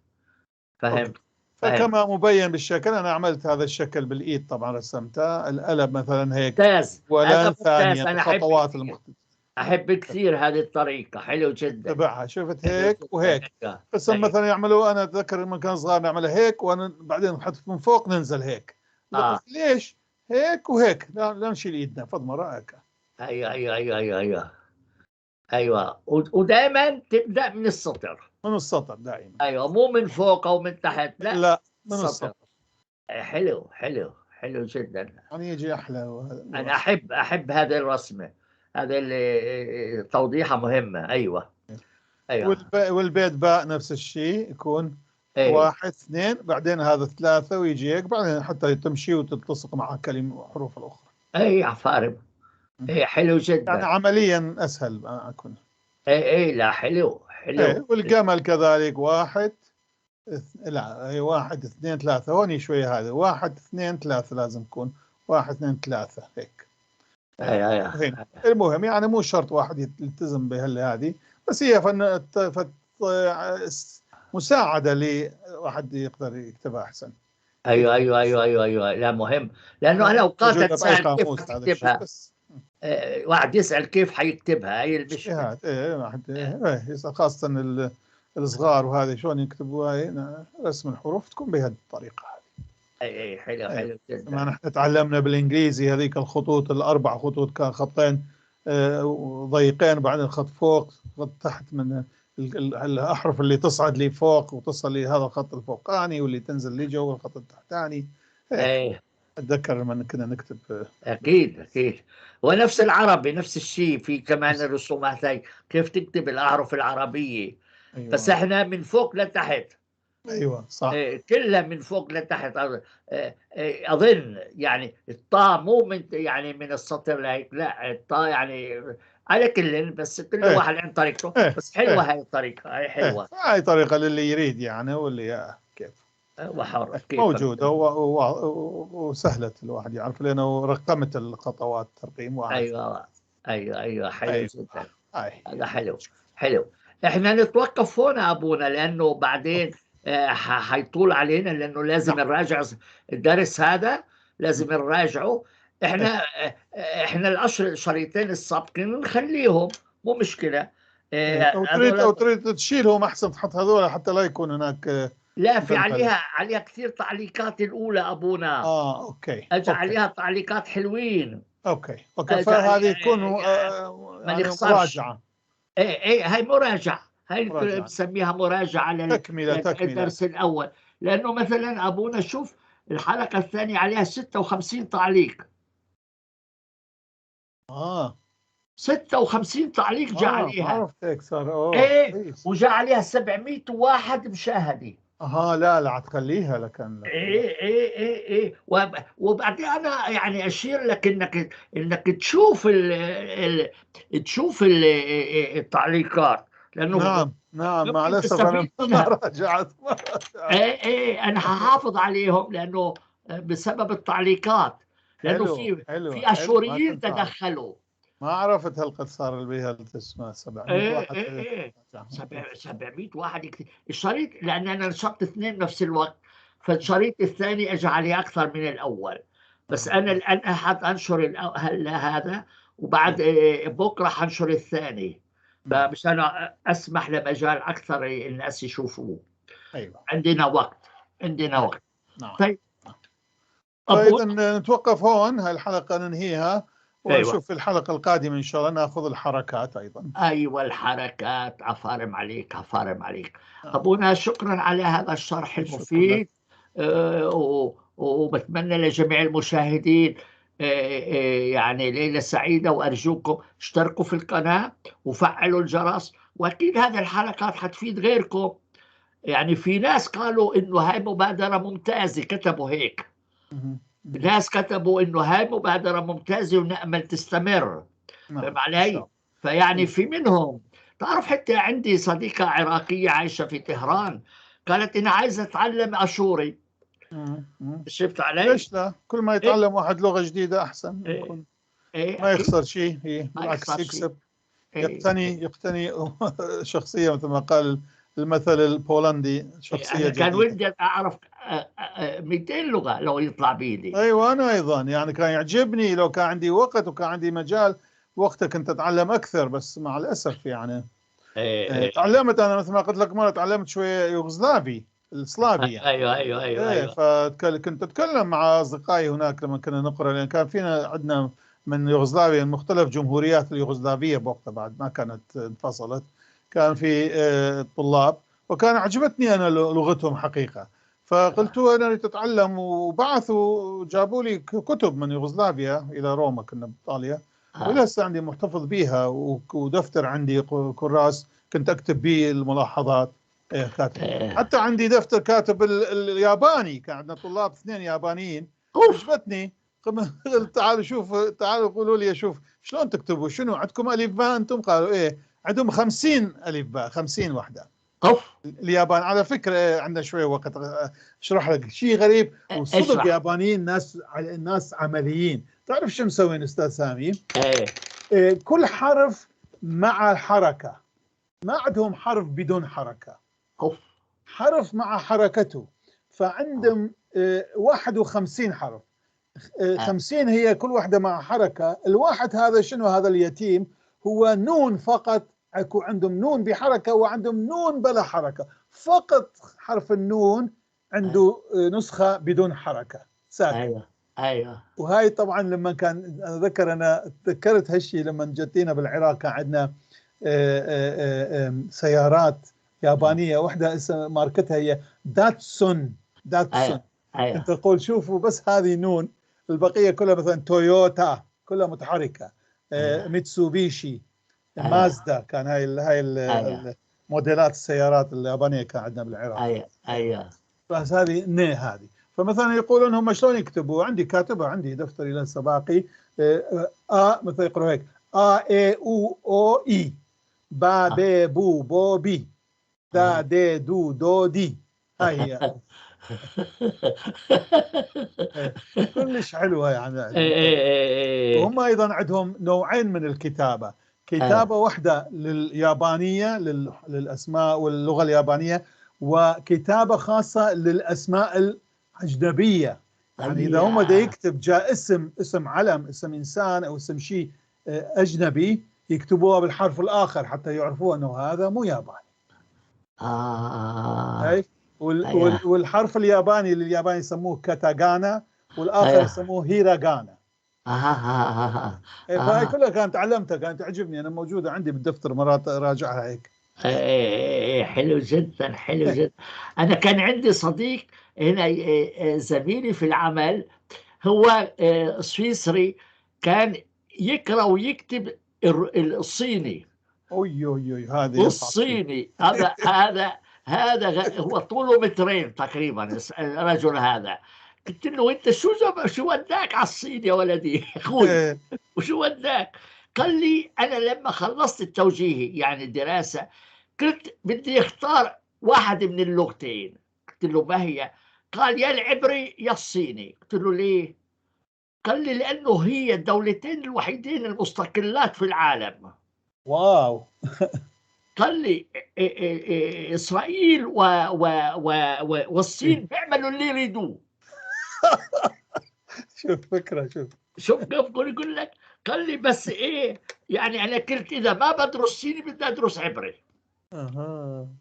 فهمت. فكما مبين بالشكل، انا عملت هذا الشكل بالايد طبعا، رسمته القلم مثلا هيك. ممتاز. ولا ثانية الخطوات المختلفة. احب كثير هذه الطريقة، حلو جدا. تبعها شفت هيك وهيك. بس. أيوة. مثلا يعملوا، انا اتذكر لما كان صغار نعملها هيك وبعدين نحط من فوق ننزل هيك. ليش هيك وهيك؟ لا لا نشيل ايدنا فض مرة هيك. ايوه ايوه ايوه ايوه ايوه ايوه. ودائما تبدا من السطر، من السطر دائما. ايوه مو من فوق او من تحت، لا لا من السطر. حلو حلو حلو جدا، يعني يجي احلى. انا احب هذه الرسمة، هذا اللي توضيحه مهمة. ايوه ايوه. والبيت باء نفس الشيء يكون. أيوة. 1 2 بعدين هذا 3 ويجي هيك بعدين حتى تمشي وتلتصق مع كلمة حروف الاخرى. اي عفارم. اي حلو جدا، يعني عمليا اسهل اكون. اي اي لا حلو حلو. أي. والجمل كذلك 1 لا اي 1 2 3 هون شوي، هذا 1 2 3 لازم يكون 1 2 3 هيك. اي اي. المهم يعني مو شرط واحد يلتزم بهذه، بس هي فن مساعدة لواحد يقدر يكتبها احسن. ايوه ايوه ايوه ايوه ايوه. لا مهم، لانه انا اوقات اتسال كيف تكتبها، واحد يسال كيف حيكتبها، هي المشكلة. ايه واحد يسال خاصة الصغار وهذه شلون يكتبوها، رسم الحروف تكون بهذه الطريقة هذه. اي اي حلو حلو جدا. ما نحن تعلمنا بالانجليزي هذيك الخطوط الاربع خطوط، كان خطين ضيقين وبعدين خط فوق خط تحت، من الاحرف اللي تصعد لي فوق وتصل لهذا الخط الفوقاني، واللي تنزل لي جوا الخط التحتاني. ايه اتذكر لما كنا نكتب. اكيد اكيد. ونفس العربي نفس الشيء، في كمان الرسومات هاي كيف تكتب الاحرف العربية. أيوة. بس احنا من فوق لتحت. ايوه صح. كلها من فوق لتحت. اظن يعني الطاء مو من يعني من السطر لهيك، لا الطاء يعني على كل، بس كل واحد عنده طريقته. بس حلوة هاي الطريقة، هاي حلوة. هاي طريقه للي يريد يعني، واللي كيف وحر كيف موجودة وسهلة الواحد يعرف، لانه رقمت الخطوات ترقيم واحد. ايوه ايوه ايوه حلو جدا. هذا حلو حلو. احنا نتوقف هنا ابونا، لانه بعدين حيطول علينا، لانه لازم نراجع الدرس هذا، لازم نراجعه. احنا الشريطين السابقين نخليهم، مو مشكلة. او تريد تشيلهم احسن، تحط هذول حتى لا يكون هناك. لا في عليها كثير تعليقات الاولى ابونا. okay. اجى عليها تعليقات حلوين. okay okay. فهذه تكون ما نخسرش مراجعه. ايه ايه هاي مراجعه، هاي بنسميها مراجعه تكمله للدرس الاول، لانه مثلا ابونا شوف الحلقة الثانية عليها 56 تعليق. 56 تعليق جاء ما عليها. عرفت هيك صار. اوه ايه كويس. وجاء عليها 701 مشاهدة. اها، لا لا تخليها لكن. ايه ايه ايه ايه وبعدين انا يعني اشير لك انك تشوف ال ال تشوف ال التعليقات، لانه نعم نعم، مع يمكن الاسف انا تستفيد ما منها. راجعت، ما راجعت. ايه ايه، انا هحافظ عليهم لانه بسبب التعليقات، لانه حلو في حلو في حلو، ما اشوريين كنت أعرف. تدخلوا. ما عرفت هالقد صار بها اسمها 700 ايه واحد. ايه ايه، 700 واحد كتير. الشريط، لان انا نشرت اثنين بنفس الوقت، فالشريط الثاني اجى عليه اكثر من الاول، بس انا الان حانشر هلا هذا، وبعد بكره حنشر الثاني، فمشان اسمح لمجال اكثر الناس يشوفوه. ايوه، عندنا وقت، عندنا وقت. نعم. طيب. طيب نتوقف هون، هاي الحلقة ننهيها ونشوف. في الحلقة القادمة إن شاء الله نأخذ الحركات أيضا. أيوة الحركات، عفارم عليك، عفارم عليك. أبونا شكرا على هذا الشرح المفيد، وبتمنى لجميع المشاهدين يعني ليلة سعيدة، وأرجوكم اشتركوا في القناة وفعلوا الجرس، وأكيد هذه الحلقات حتفيد غيركم. يعني في ناس قالوا إنه هاي مبادرة ممتازة، كتبوا هيك، ناس كتبوا إنه هاي مبادرة ممتازة ونأمل تستمر. فاهم علي؟ فيعني في منهم، تعرف حتى عندي صديقة عراقية عايشة في طهران قالت إنها عايزة أتعلم أشوري. شفت علي؟ ليش لا؟ كل ما يتعلم واحد لغة جديدة أحسن. إيه؟ ما يخسر شيء، هي بالعكس يكسب. يقتني شخصية مثل ما قال المثل البولندي، شخصية جديدة. كان ودي أعرف 200 لغة لو يطلع بيدي. أيوة أنا أيضا، يعني كان يعجبني لو كان عندي وقت وكان عندي مجال وقتها كنت أتعلم أكثر، بس مع الأسف يعني. تعلمت أنا مثل ما قلت لك مرة، تعلمت شوية يوغوسلافي، السلافي يعني. أيوة أيوة أيوة, أيوة. فكنت أتكلم مع أصدقائي هناك لما كنا نقرأ، لأن كان فينا عندنا من يوغوسلافيا، من مختلف جمهوريات اليوغوسلافية بوقتها بعد ما كانت انفصلت، كان في طلاب، وكان عجبتني أنا لغتهم حقيقة، فقلت أنا تتعلم، وبعثوا جابوا لي كتب من يوغوسلافيا إلى روما، كنا بإيطاليا، ولسه عندي محتفظ بيها، ودفتر عندي كراس كنت أكتب به الملاحظات. كاتب. حتى عندي دفتر كاتب الياباني، كان عندنا طلاب 2 يابانيين، عجبتني، تعالوا شوف، تعالوا قولوا لي شوف شلون تكتبوا، شنو عندكم ألف باء أنتم؟ قالوا إيه عندهم 50 ألف باء، 50 وحدة. اليابان على فكرة عندنا شوية وقت اشرح لك شيء غريب، وصدق يابانيين ناس عمليين. تعرف شو مسوين أستاذ سامي؟ كل حرف مع الحركة، ما عندهم حرف بدون حركة. حرف مع حركته، فعندهم 51 حرف، 50 هي كل واحدة مع حركة. الواحد هذا شنو؟ هذا اليتيم هو نون فقط، اكو عندهم نون بحركة وعندهم نون بلا حركة، فقط حرف النون عنده نسخة بدون حركة ساكن. أيوة أيوة. وهاي طبعا لما كان أتذكر، أنا تذكرت هالشيء لما جتينا بالعراق، كان عندنا سيارات يابانية، واحدة اسم ماركتها هي داتسون. داتسون. أيوة. أيوة. أنت تقول شوفوا بس هذه نون، البقية كلها مثلا تويوتا كلها متحركة، ميتسوبيشي، مازدا، كان هاي الموديلات السيارات اليابانية كان عندنا بالعراق. أيوة أيوة. بس هذه نه هذه، فمثلا يقولون هم شلون يكتبوا، عندي كاتبة، عندي دفتري لسه باقي، مثلا يقرأوا هيك آ إي أو أو إي، با بي بو بو بي، دا دي دو دو دي. هاي هي. كلش حلوة يعني. وهم أيضا عندهم نوعين من الكتابة، كتابة واحدة لليابانية للأسماء واللغة اليابانية، وكتابة خاصة للأسماء الأجنبية. يعني إذا هم دا يكتب جاء اسم علم، اسم إنسان أو اسم شيء أجنبي، يكتبوها بالحرف الآخر حتى يعرفوا أنه هذا مو ياباني. والحرف الياباني اللي الياباني يسموه كاتاغانا، والآخر يسموه هيراغانا. فهي كلها كانت تعلمتها، كانت تعجبني، أنا موجودة عندي بالدفتر مرات أراجعها هيك. حلو جدا، حلو جدا. أنا كان عندي صديق هنا، زميلي في العمل، هو سويسري، كان يقرأ ويكتب الصيني. أوي أوي أوي، هذه أصعب شيء. الصيني هذا هو طوله مترين تقريبا الرجل هذا. قلت له انت شو وداك على الصين يا ولدي اخوي؟ وشو وداك؟ قال لي انا لما خلصت التوجيهي يعني الدراسة قلت بدي اختار واحد من اللغتين. قلت له ما هي؟ قال يا العبري يا الصيني. قلت له ليه؟ قال لي لانه هي الدولتين الوحيدين المستقلات في العالم. wow. قال لي إيه اسرائيل و و و والصين بيعملوا اللي يريدوه. شوف فكرة، شوف. شوف كيف يقول لك. قال لي بس ايه يعني انا قلت اذا ما بدرس صيني بدي ادرس عبري.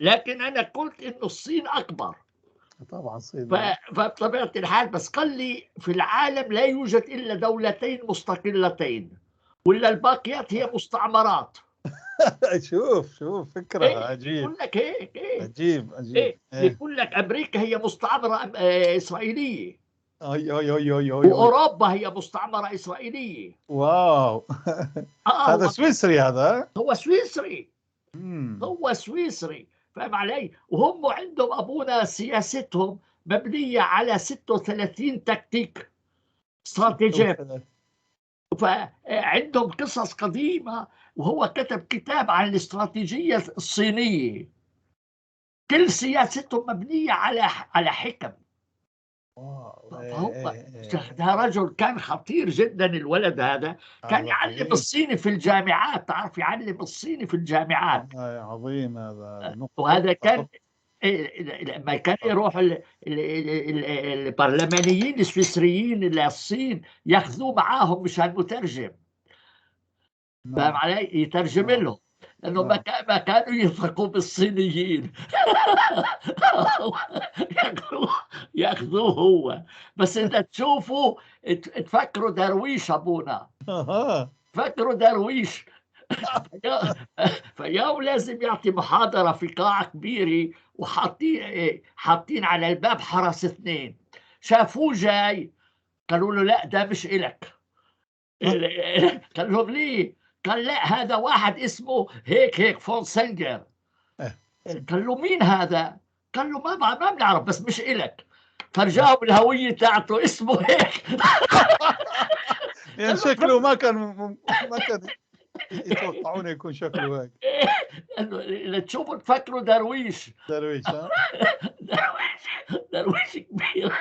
لكن انا قلت انه الصين اكبر. طبعا الصين. فبطبيعه الحال، بس قال لي في العالم لا يوجد الا دولتين مستقلتين، ولا الباقيات هي مستعمرات. شوف شوف فكرة. إيه؟ عجيب. يقول لك هيك إيه. عجيب عجيب. إيه؟ إيه؟ يقول لك امريكا هي مستعمرة اسرائيلية. اي اي اي اي اي. واوروبا هي مستعمرة اسرائيلية. wow. هذا سويسري هذا؟ هو سويسري. هو سويسري، فاهم علي؟ وهم عندهم ابونا سياستهم مبنية على 36 تكتيك استراتيجية، فعندهم قصص قديمة، وهو كتب كتاب عن الاستراتيجية الصينية. كل سياستهم مبنية على حكم. فهو ده رجل كان خطير جدا الولد هذا، كان يعلم الصيني في الجامعات، تعرف يعلم الصيني في الجامعات. عظيم هذا. وهذا كان لما كان يروح البرلمانيين السويسريين للصين ياخذوه معاهم مشان مترجم. فاهم علي؟ يترجم لهم، لانه ما كانوا يثقوا بالصينيين. ياخذوه هو. بس انت تشوفوا تفكروا درويش ابونا. فكروا درويش. فيوم لازم يعطي محاضرة في قاعة كبيرة، وحاطين حاطين على الباب حرس اثنين، شافوه جاي قالوا له لا ده مش إلك. قال لهم ليه؟ قال لا هذا واحد اسمه هيك هيك فون سنجر. قال له مين هذا؟ قال له ما بنعرف بس مش إلك. فرجعوا بالهوية تاعته اسمه هيك. يعني شكله ما كان يتوقعون يكون شكله هيك. اللي تشوفوا تفكروا درويش. درويش. ها؟ درويش كبير.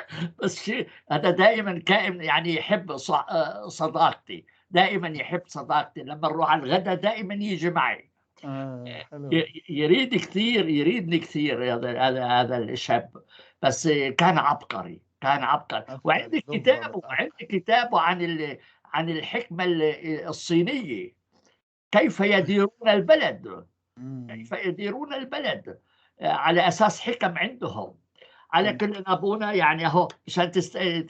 بس شيء هذا دائما كائن يعني يحب صداقتي، دائما يحب صداقتي. لما نروح على الغداء دائما يجي معي. حلو. يريد كثير، يريدني كثير هذا الشاب. بس كان عبقري، كان عبقري. وعندي كتابه، وعندي كتابه عن الحكمة الصينية، كيف يديرون البلد، كيف يديرون البلد على أساس حكم عندهم. على كل أبونا يعني هو مشان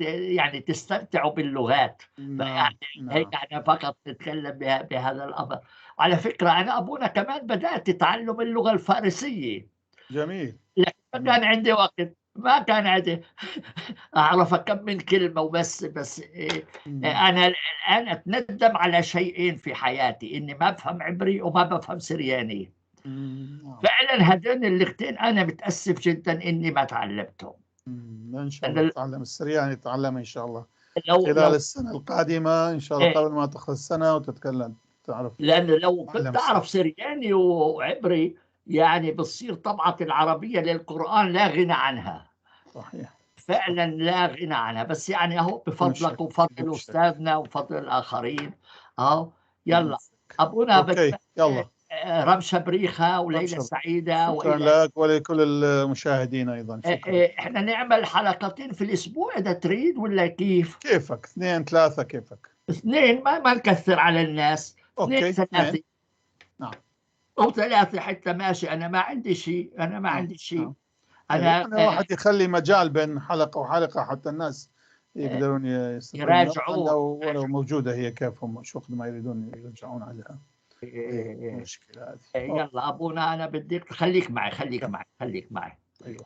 يعني تستمتعوا باللغات. يعني هيك احنا فقط نتكلم بهذا الأمر. على فكرة أنا أبونا كمان بدأت أتعلم اللغة الفارسية. جميل. لكن ما كان عندي وقت، ما كان عندي أعرف كم من كلمة وبس. بس أنا الآن أتندم على شيئين في حياتي، إني ما بفهم عبري وما بفهم سرياني. فعلا هذين اللغتين أنا متأسف جدا إني ما تعلمتهم. إن شاء الله تتعلم السرياني، تتعلم إن شاء الله خلال السنة القادمة إن شاء الله، قبل ما تخلص السنة وتتكلم تعرف. لأنه لو كنت أعرف سرياني وعبري يعني بتصير طبعة العربية للقرآن لا غنى عنها. صحيح. فعلا لا غنى عنها. بس يعني اهو بفضلك وبفضل استاذنا وبفضل الاخرين اهو. يلا ابونا okay. يلا رمشه بريخه وليلة سعيدة. شكرا لك ولكل المشاهدين ايضا. شكرا. احنا نعمل حلقتين في الاسبوع اذا تريد ولا كيف؟ كيفك، 2 3 كيفك؟ 2 ما نكثر على الناس. 2 3. نعم. او 3 حتى ماشي. انا ما عندي شيء، انا ما عندي شيء. أنا واحد يخلي مجال بين حلقة وحلقة حتى الناس يقدرون يراجعوا، ولو موجودة هي كيفهم شو وقت ما يريدون يرجعون عليها. مشكلة هذه. يلا أبونا أنا بديك خليك معي، خليك معي، خليك معي. أيوة.